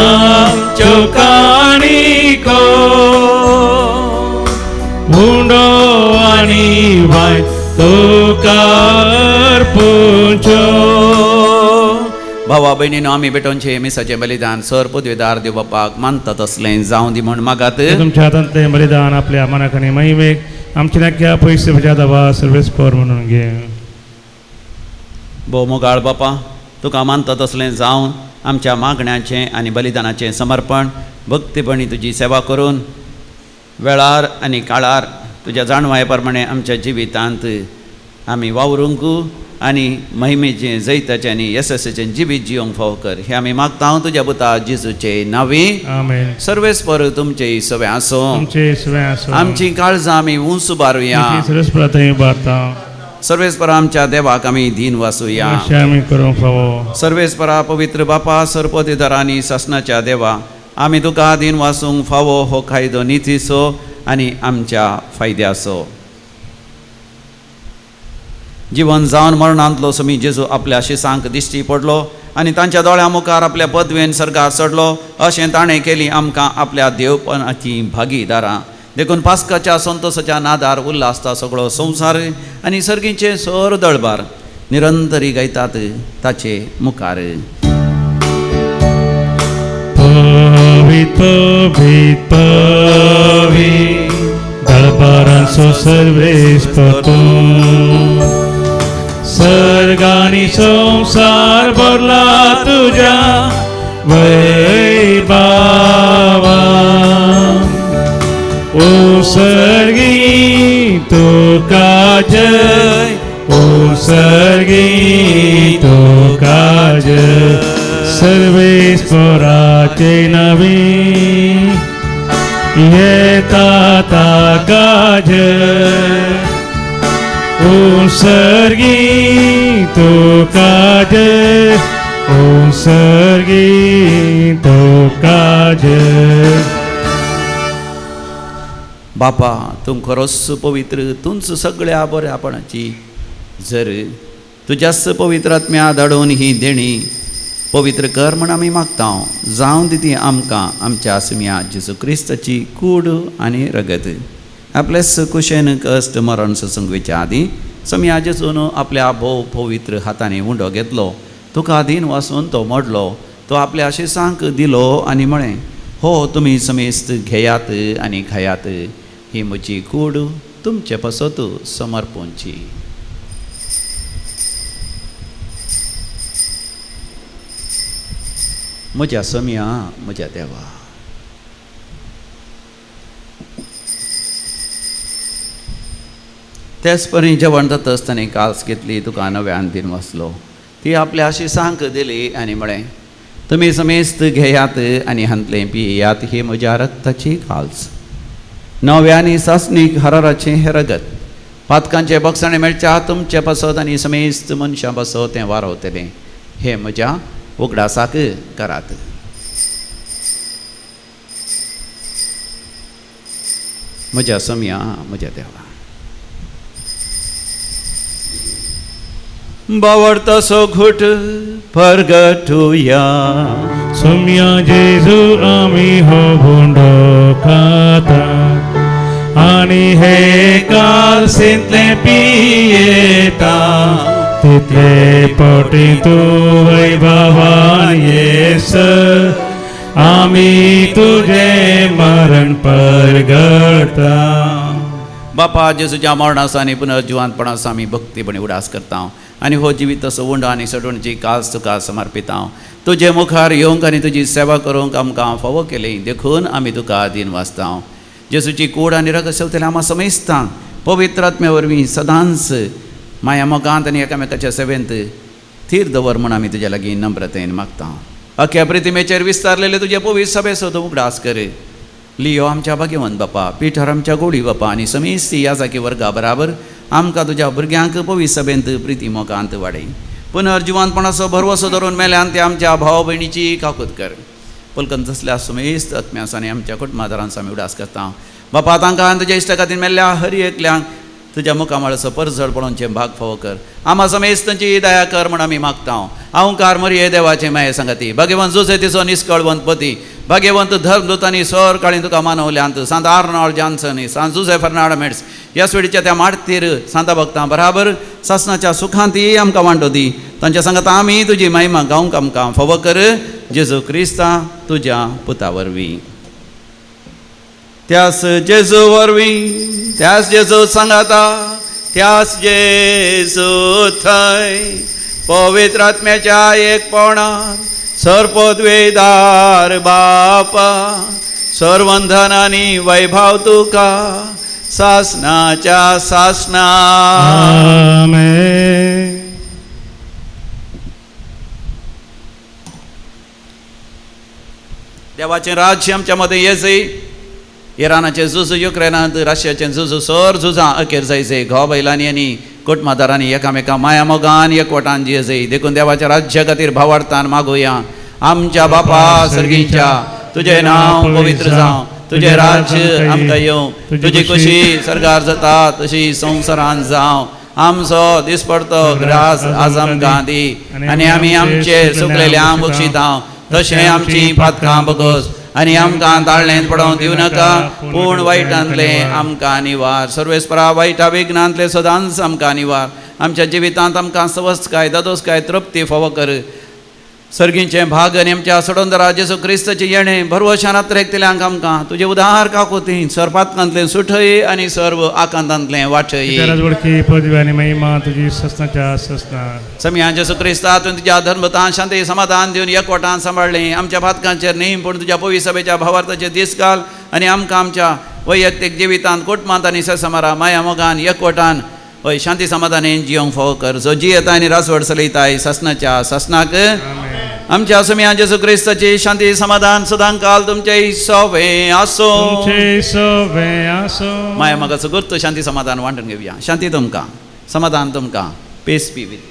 आमच्यो काणिको उंडो आनी वाय तुका अर्पुच्यो. भावा भयणीनो आमी भेटोवचें मिसाचें बलिदान सर पदवेदार देव बापाक मानता तसलें जावं दी म्हण मागात. तुमच्या हातांतलें बलिदान आपल्या मनाक आनी महिमेक आमच्या नाक्या पयशे म्हज्या दबा सर्वेस्पोर म्हणून घे. भोव मोगाळ बापा तुका मानता तसलें जावन आमच्या मागण्याचें आनी बलिदानाचें समर्पण भक्तीपणी तुजी सेवा करून वेळार आनी काळार तुज्या जाणवाये प्रमाणे आमच्या जिवितांत आमी वावरूंक आनी महिमेचें जैताचें आनी येसस्वीचें जिवीत जिवंक फावो कर हें आमी मागता तुज्या पुता जेजूचे नांवी. आमेन. सर्वेस्पर तुमचे सगळें आसूं. तुमचे सगळें आसूं. आमची काळजां आमी उंच उबारुया. सर्वेस्परा थंय उबारता. सर्वेस्परा आमच्या देवाक आमी दीन वासूया. अशें आमी करूंक फावो. सर्वेस्परा पवित्र बापा सरपतिदारांनी सासणाच्या देवा आमी तुका दीन वासूंक फावो हो कायदो नितीचो आनी आमच्या फायद्याचो. जिवन जावन मरणांतलो समी जेजू आपल्या शिसांक दिश्टी पडलो आनी तांच्या दोळ्यां मुखार आपल्या पदवेन सर्गार चडलो. अशें ताणें केली आमकां आपल्या देवपणाची भागीदारां. देखून पास्काच्या संतोसाच्या नादार उल्हासता सगळो संवसार आनी सर्गीचें सर दळबार निरंतरी गायतात ताचे मुखार. पवी पवी पवी दळबारांचो सर्वेस्पर तूं. सर्गानी संवसार भरला तुज्या वैभावा. ओ सर्गी तुका जय, ओ सर्गी तुका जय. सर्वेस्पराचे नवी येता ताका जय. ओ सर्गी तुका जय, ओ सर्गी तुका जय. बापा तूं खरोच पवित्र, तूंच सगळ्या बऱ्यापणाची जर तुज्याच पवित्र आत्म्या धाडून ही देणी पवित्र कर म्हण आमी मागता. जावं दी ती आमकां आमच्या आसम्या जेजू क्रिस्ताची कूड आनी रगत. आपलेच कुशेन कश्ट मरण सोसूंक वयच्या आदीं सम्या जेजून आपल्या भोव पवित्र हातांनी उंडो घेतलो, तुका दीन वासून तो मोडलो, तो आपल्या शिसांक दिलो आनी म्हळें, हो तुमी समेस्त घेयात आनी खायात, ही म्हजी कूड तुमचे पासत समर्पणची. म्हज्या सम्या म्हज्या देवा, तेच परी जेवण जाता आसतना काल्स घेतली, तुका नव्यान दीन वाचलो, ती आपल्या शिसांक दिली आनी म्हळें, तुमी समेस्त घेयात आनी हांतलें पियात, ही म्हज्या रक्ताची काल्स, नव्या आनी सासणीक हराराचें हें रगत, पातकांचें बक्षाणें मेळच्या तुमचे पासत आनी समेस्त मनशां पासत तें वारवतलें. हें म्हज्या उगडासाक करात. म्हज्या सम्या म्हज्या देवा, बावडतासो घुट परगटुया. सोम्या जेजू आमी हो भोंडो खाता आनी हे कालसेंतलें पियेता, तितले पोटी तूं वैभवान येस आमी तुजें मरण परगटा. बापा जेजूच्या मरणाचो आनी पुनर्जिवंतपणाचो आमी भक्तीपणी उडास करता आनी हो जिवीत असो उंडो आनी सडवणची कास तुका समर्पिता. तुजे मुखार येवंक आनी तुजी सेवा करूंक आमकां फावो केली देखून आमी तुका दीन वाचता. जेजूची कूड आनी रगत सेवतले आमा समेस्तांक पवित्र आत्म्या वरवीं सदांच माया मोगांत आनी एकामेकाच्या सेवेंत थीर दवर म्हूण आमी तुज्या लागीं नम्रतेन मागता. अख्या प्रितिमेचेर विस्तारलेले तुजे पवित्र सभेचो तूं उगडास कर. लियो आमच्या भाग्यवंत बापा, पिठार आमच्या गोडी बापा आनी समेस्ती ह्या जाकी वर्गा बराबर आमकां तुज्या भुरग्यांक पवित्र सभेंत प्रिती मोगांत वाडय. पुनर्जिवंतपणाचो भरवसो धरून मेल्यान ते आमच्या भाव भयणीची काकूत कर. पलकन तसल्या समेस्त आत्म्यास आनी आमच्या कुटुंबादारांचो आमी उडास करता. बापा तांकां आनी तुज्या इश्टा खातीर मेल्ल्या हर एकल्यांक तुज्या मुखामळाचो परजळ पळोवचें भाग फावो कर. आमा समेस्तांची दया कर म्हूण आमी मागता. अहंकार मरिये देवाचे माये सांगाती, भाग्यवंत जुसे तिचो निस्कळवंत पती, भाग्यवंत धर्मदूतांनी सर काळी तुका मानवल्यांत, सांत आर्नॉल्ड जॉन्सन, सांत जुसे फर्नांड मेड्स ह्या स्वेडीच्या त्या माडतीर सांता भक्तां बराबर सासनाच्या सुखांत आमकां वांटो दी. तांच्या सांगाता आमी तुजी महिमा गावंक आमकां फावो कर. जेजू क्रिस्ता तुज्या पुता वरवीं. त्यास जेजू वरवीं, त्यास जेजू सांगाता, त्यास जेजू थंय पवित्र आत्म्याच्या एक पवणान सरपदवेदार बापा सर्वंधन आनी वैभव तुका सासनाच्या सासना. आमेन. देवाचें राज्य आमच्या मदें येजय. इराणाचें झुज, युक्रेनांत रशियाचें झुज, सर झुजां अखेर जायजय. घोव बैलांनी आनी कुटुंबादारांनी एकामेका माया मोगान एकवटान जियेजय. देखून देवाच्या राज्या खातीर भावार्थान मागुया. आमच्या बापा सर्गीच्या, तुजें नांव पवित्र जावं, तुजें राज्य आमकां येवं, तुजी खुशी सर्गार जाता तशी संवसारान जावं. आमचो दिसपडतो ग्रास आज आमकां दी आनी आमी आमचे सुकलेल्या बक्षितां तशें आमची पातकां बगस आनी आमकां ताळ्ळेंत पडोवंक दिवं नाका, पूण वायटांतलें आमकां निवार. सर्वेस्परा वायटा विघ्नांतलें सदांच आमकां निवार. आमच्या जिवितांत आमकां सवस्तकाय, दादोसकाय, तृप्ती फावो कर. सर्गींचें भाग आनी आमच्या सोडोंदरा जेजू क्रिस्ताचें येणें भरवशान आत्रेकतल्यांक आमकां तुजें उदार काकुतीन सर्पातकांतलें सुठय आनी सर्व आकांतांतलें वाटय. राजवडकी पदवी आनी महिमा तुजी ससनाच्या ससना. सम्या जेजू क्रिस्ता तुवें तुज्या धर्मतान शांती समाधान दिवन एकवटान सांबाळ्ळें. आमच्या पातकांचेर न्ही पूण तुज्या पवित्र सभेच्या भावार्थाचेर दीस घाल आनी आमकां आमच्या वैयक्तीक जिवितांत, कुटुंबांत आनी ससमारा माया मोगान एकवटान हय शांती समाधानेन जियोंक फावो कर. जो जियेता आनी रासवड चलयताय सासनाच्या सासनाक. आमच्या सम्या जेजू क्रिस्ताची शांती समाधान सदांकाल तुमचे सोवे आसो. तुमचे सोवे आसो. माया मोगाचो गुर्त शांती समाधान वांटून घेवया. शांती तुमकां, समाधान तुमकां. Peace be with.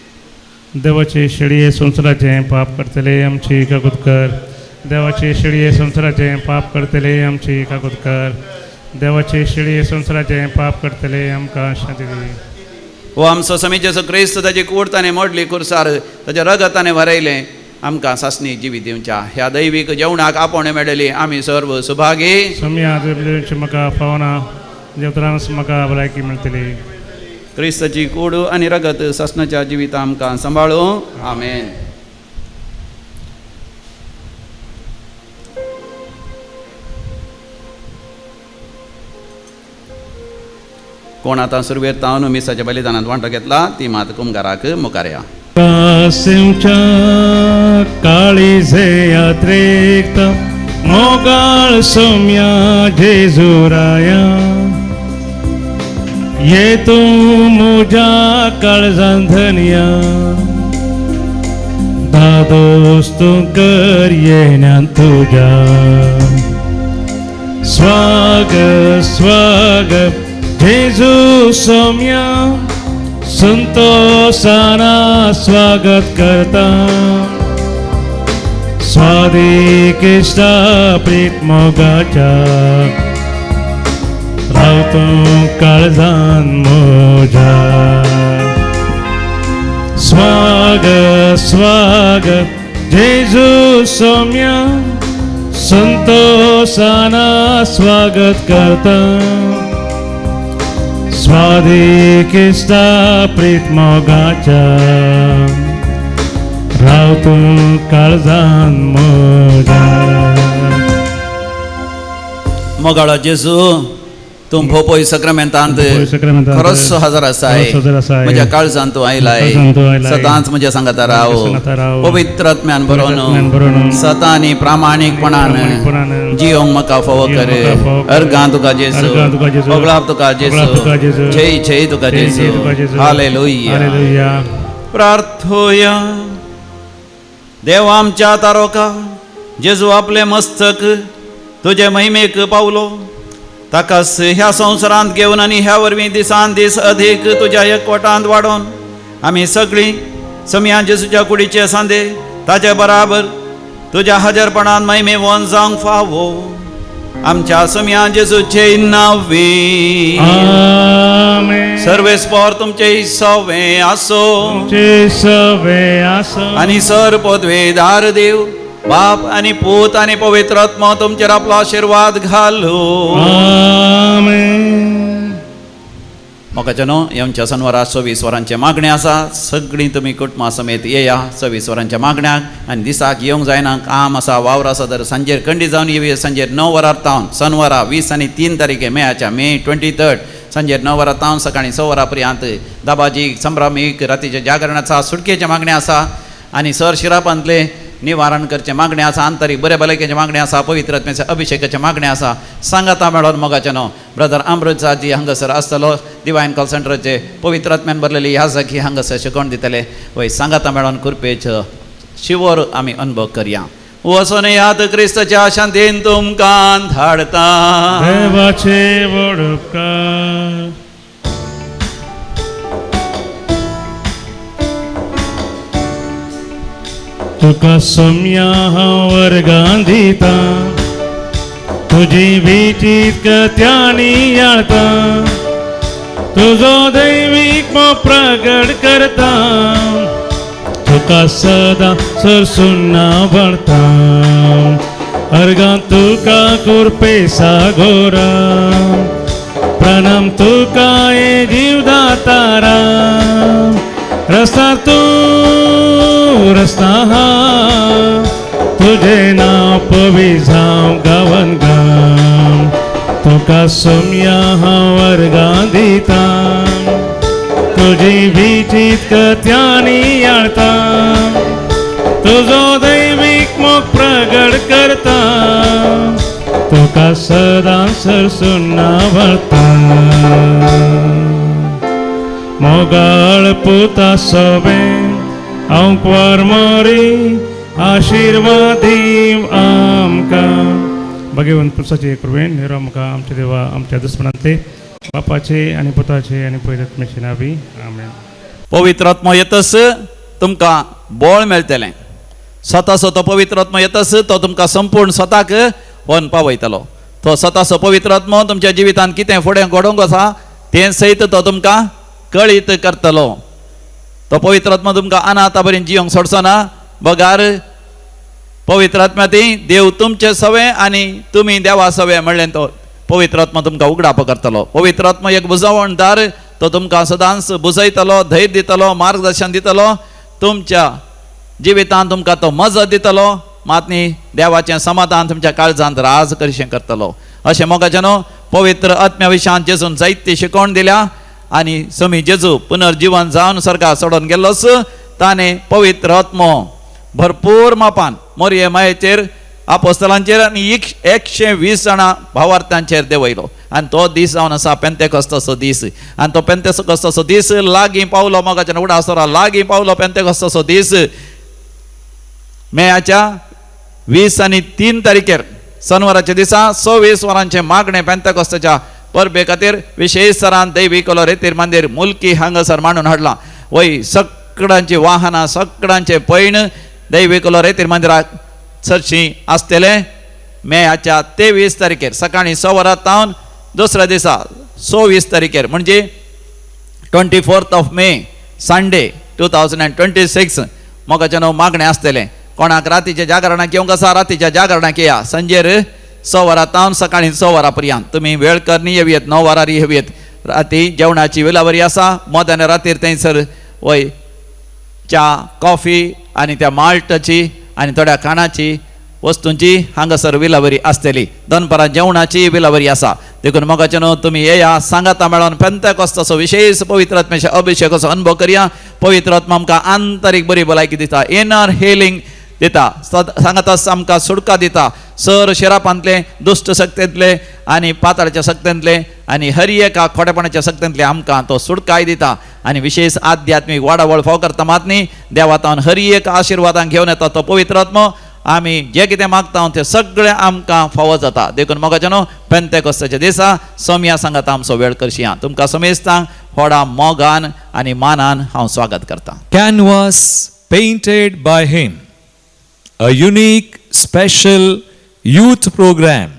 देवाचे शेळये संवसाराचें पाप करतले आमची काकूत कर. देवाचे शेळये संवसाराचें पाप करतले आमची काकूत कर. देवाचे शेळये संवसाराचें पाप करतले आमकां शांती दी. हो आमचो समी जेजू क्रिस्त ताजी कूड ताणें मोडली कुर्सार, ताच्या रगत ताणें वरयलें आमकां सासणी जिवीत दिवच्या ह्या दैवीक जेवणाक आपोवणें मेळ्ळेली आमी सर्व सुभागी. सोम्या तुजें म्हाका फावना, देवतरांस म्हाका भलायकी मेळटली. क्रिस्ताची कूड आनी रगत सासणाच्या जिविता आमकां सांबाळूं. आमेन. कोण आतां सुरवेर तावन मिसाच्या बलिदानांत वांटो घेतला ती मात कुमगाराक मुखार या. कासिमच्या काळीजे यात्रेक मोगाळ सोम्या जेजुराया, ये तूं मुज्या काळजान धनया, दादोस तूं कर येण्यान तुज्या. स्वागत स्वागत जेजू सोम्या, संतोषाना स्वागत करता. स्वादिकिश्ता प्रीत मोगाच्या, रावतो काळजान मोजा. स्वागत स्वागत जेजू सोम्या, संतोषाना स्वागत करता. स्वादिकिश्ता प्रीत मोगाच्या, राव तूं काळजान मोजा. मोगाळो जेजू, तूं भोपोय सक्रमेंतांत खरोच हजर आसाय. म्हज्या काळजान तूं आयलाय, सदांच म्हज्या सांगाता राव. पवित्र आत्म्यान भरोन सता आनी प्रामाणीकपणान जियोंक म्हाका फावो कर. अर्गां तुका जेजू, होगळाप तुका जेजू, जय जय तुका जेजू. हालेलुया. प्रार्थोया. देव आमच्या तारोका जेजू आपलें मस्तक तुजे महिमेक पावलो, ताकाच ह्या संवसारांत घेवन आनी ह्या वरवीं दिसान दीस अधीक तुज्या एकवटांत वाडोवन आमी सगळीं सम्या जेजूच्या कुडीचे सांदे ताचे बराबर तुज्या हजरपणान महिमेवन जावंक फावो. आमच्या सम्या जेजूचे नांवे. सर्वेस्पर तुमचे सवे आसो आनी सर पदवेदार देव बाप आनी पूत आनी पवित्र आत्मा तुमचेर आपलो आशिर्वाद घालू. मोगाच्या न्हू आमच्या सनवारा 24 वरांचें मागणें आसा. सगळीं तुमी कुटुंबा समेत येया 24 वरांच्या मागण्याक. आनी दिसाक येवंक जायना, काम आसा, वावर आसा तर सांजेर कंडी जावन येवया. सांजेर 9 वरां तावन सनवारा 20 आनी 3 तारखे मेयाच्या मे 23 सांजेर 9 वरां तावन सकाळीं 6 वरां पर्यंत दाबाजी संभ्रामीक रातीचें जागरण आसा, सुटकेचें मागणें आसा. आनी सर शिरापांतले निवारण करचें मागणें आसा, आंतरीक बरे भलायकेचें मागणें आसा, पवित्र आत्म्याच्या अभिषेकाचें मागणें आसा, सांगाता मेळोन मोगाचें न्हू ब्रदर अमृतसाजी हांगासर आसतलो, डिवायन कॉल सेंटराचे पवित्र आत्म्यान भरलेली ह्या जागी हांगासर शिकोवन दितले. वय सांगाता मेळोन कृपेचो शिवोर आमी अनुभव करया. वचोन याद क्रिस्ताच्या शांतीन तुमकां धाडता. देवाचे व्हड उपकार. तुका सोम्या हांव वर्गां दिता, तुजी विचीत कथ्यांनी याळता, तुजो दैवीक मोग प्रगट करता, तुका सदां सरसून ना भरता, अर्गां तुका कुरपे सागोरा, प्रणाम तुका हे जीवदातारा, रस्ता तूं रस्ता हा, तुझे नांव पवी जावं गावन गांव, तुका सोम्या हांव वर्गां दिता, तुजी विचीत कथ्यांनी याळता, तुजो दैवीक मोग प्रगट करता, तुका सदां सरसून ना भरता. मोगाळ पुता सोबे हांव क्वार मोरी आशिर्वादी आमकां. भगवंत पुरुषाचे कृपेन निरो आमकां आमच्या देवा आमच्या दुस्मनांतले बापाचे आनी पुताचे आनी पवित्र आत्म्याचे नांवी आमेन. पवित्र आत्मो येतस तुमकां बळ मेळटलें. स्वताचो तो पवित्र आत्मो येतस तो तुमकां संपूर्ण स्वताक व्हरून पावयतलो. तो स्वताचो पवित्र आत्मो तुमच्या जिवितांत कितें फुडें घडोवंक आसा तें सयत तो तुमकां कळीत करतलो. तो पवित्र आत्मो तुमकां अनाथा बरें जियोंक सोडचो ना, बगार पवित्र आत्म्या ती देव तुमचे सवे आनी तुमी देवा सवे म्हणलें तो पवित्र आत्मो तुमकां उगडाप करतलो. पवित्र आत्मो एक बुजवणदार, तो तुमकां सदांच बुजयतलो, धैर्य दितलो, मार्गदर्शन दितलो, तुमच्या जिवितांत तुमकां तो मजत दितलो, मात न्ही देवाचें समाधान तुमच्या काळजांत राज करीशें करतलो. अशें मोगाचें न्हू पवित्र आत्म्या विशयान जेजून जायती शिकवण दिल्या आनी समी जेजू पुनर्जिवन जावन स्वर्गार सोडून गेल्लोच ताणें पवित्र आत्मो भरपूर मापान मोरये मायेचेर आपोस्तलांचेर आनी 120 जाणां भावार्थांचेर देंवयलो. आनी तो दीस जावन आसा पेंतेकोस्ताचो दीस. आनी तो पेंतेकोस्ताचो दीस लागीं पावलो मोगाच्या उडासरा लागीं पावलो. पेंतेकोस्ताचो दीस मेयाच्या 20 आनी 3 तारखेर शनिवाराच्या दिसा 26 वरांचें मागणें पेंतेकोस्ताच्या परबे खातीर विशेष सरान दैवी कलो रेतीर मंदीर मुल्की हांगासर मांडून हाडलां. वय सगळ्यांची वाहनां सगळ्यांचें पैण दैवी कलो रेतीर मंदिराक चडशीं आसतलें. मेयाच्या 23 तारखेर सकाळीं 6 वरां तावन दुसऱ्या दिसा 26 तारखेर म्हणजे 24 मे संडे 2026 मोगाचें न्हू मागणें आसतलें. कोणाक रातीच्या जागरणाक येवंक आसा रातीच्या जागरणाक येया. संजेर 6 वरां तावन सकाळीं 6 वरां पर्यंत तुमी वेळ करनी येवयेत, 9 वरार येवयेत. राती जेवणाची विलावरी आसा. मध्यान रातीर थंयसर वय च्या कॉफी आनी त्या माल्टाची आनी थोड्या खाणाची वस्तूंची हांगासर विलावरी आसतली. दनपारां जेवणाची विलावरी आसा. देखून मोगाचें न्हू तुमी येया सांगाता मेळोन पेंतेकोस्ताचो विशेष पवित्र आत्म्याच्या अभिषेकाचो अनुभव करया. पवित्र आत्मा आमकां आंतरीक बरी भलायकी दिता, इनर हिलींग दिता, सांगाता आमकां सुटका दिता. सर शिरापांतले दुश्ट शक्तेंतले आनी पाताळाच्या शक्तेंतले आनी हर एका खोटेपणाच्या शक्तेंतले आमकां तो सुटकाय दिता. आनी विशेष आध्यात्मीक वाडावळ फाव करता मात न्ही देवातावन हर एक आशिर्वादान घेवन येता तो पवित्र आत्मो. आमी जे कितें मागता तें सगळें आमकां फावो जाता. देखून मोगाचें न्हू पेंतेकोस्ताच्या दिसा सोमया सांगाता आमचो वेळ करशिया. तुमकां समेस्तांक व्हडा मोगान आनी मानान हांव स्वागत करतां. Canvas painted by him, a unique special youth program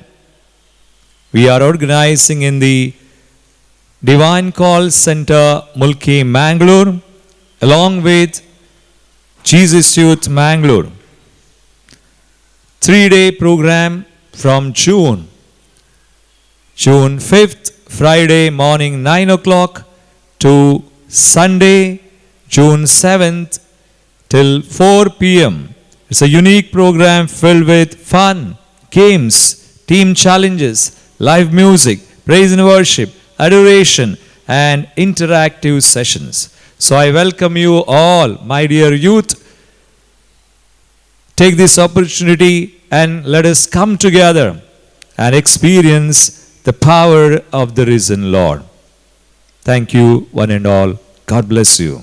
we are organizing in the Divine Call Center, Mulki, Mangalore, along with Jesus Youth Mangalore. 3-day program from June 5th, Friday morning 9 o'clock to Sunday, June 7th till 4 p.m. It's a unique program filled with fun, games, team challenges, live music, praise and worship, adoration, and interactive sessions. So I welcome you all, my dear youth, Take this opportunity and let us come together and experience the power of the risen Lord. Thank you, one and all. God bless you.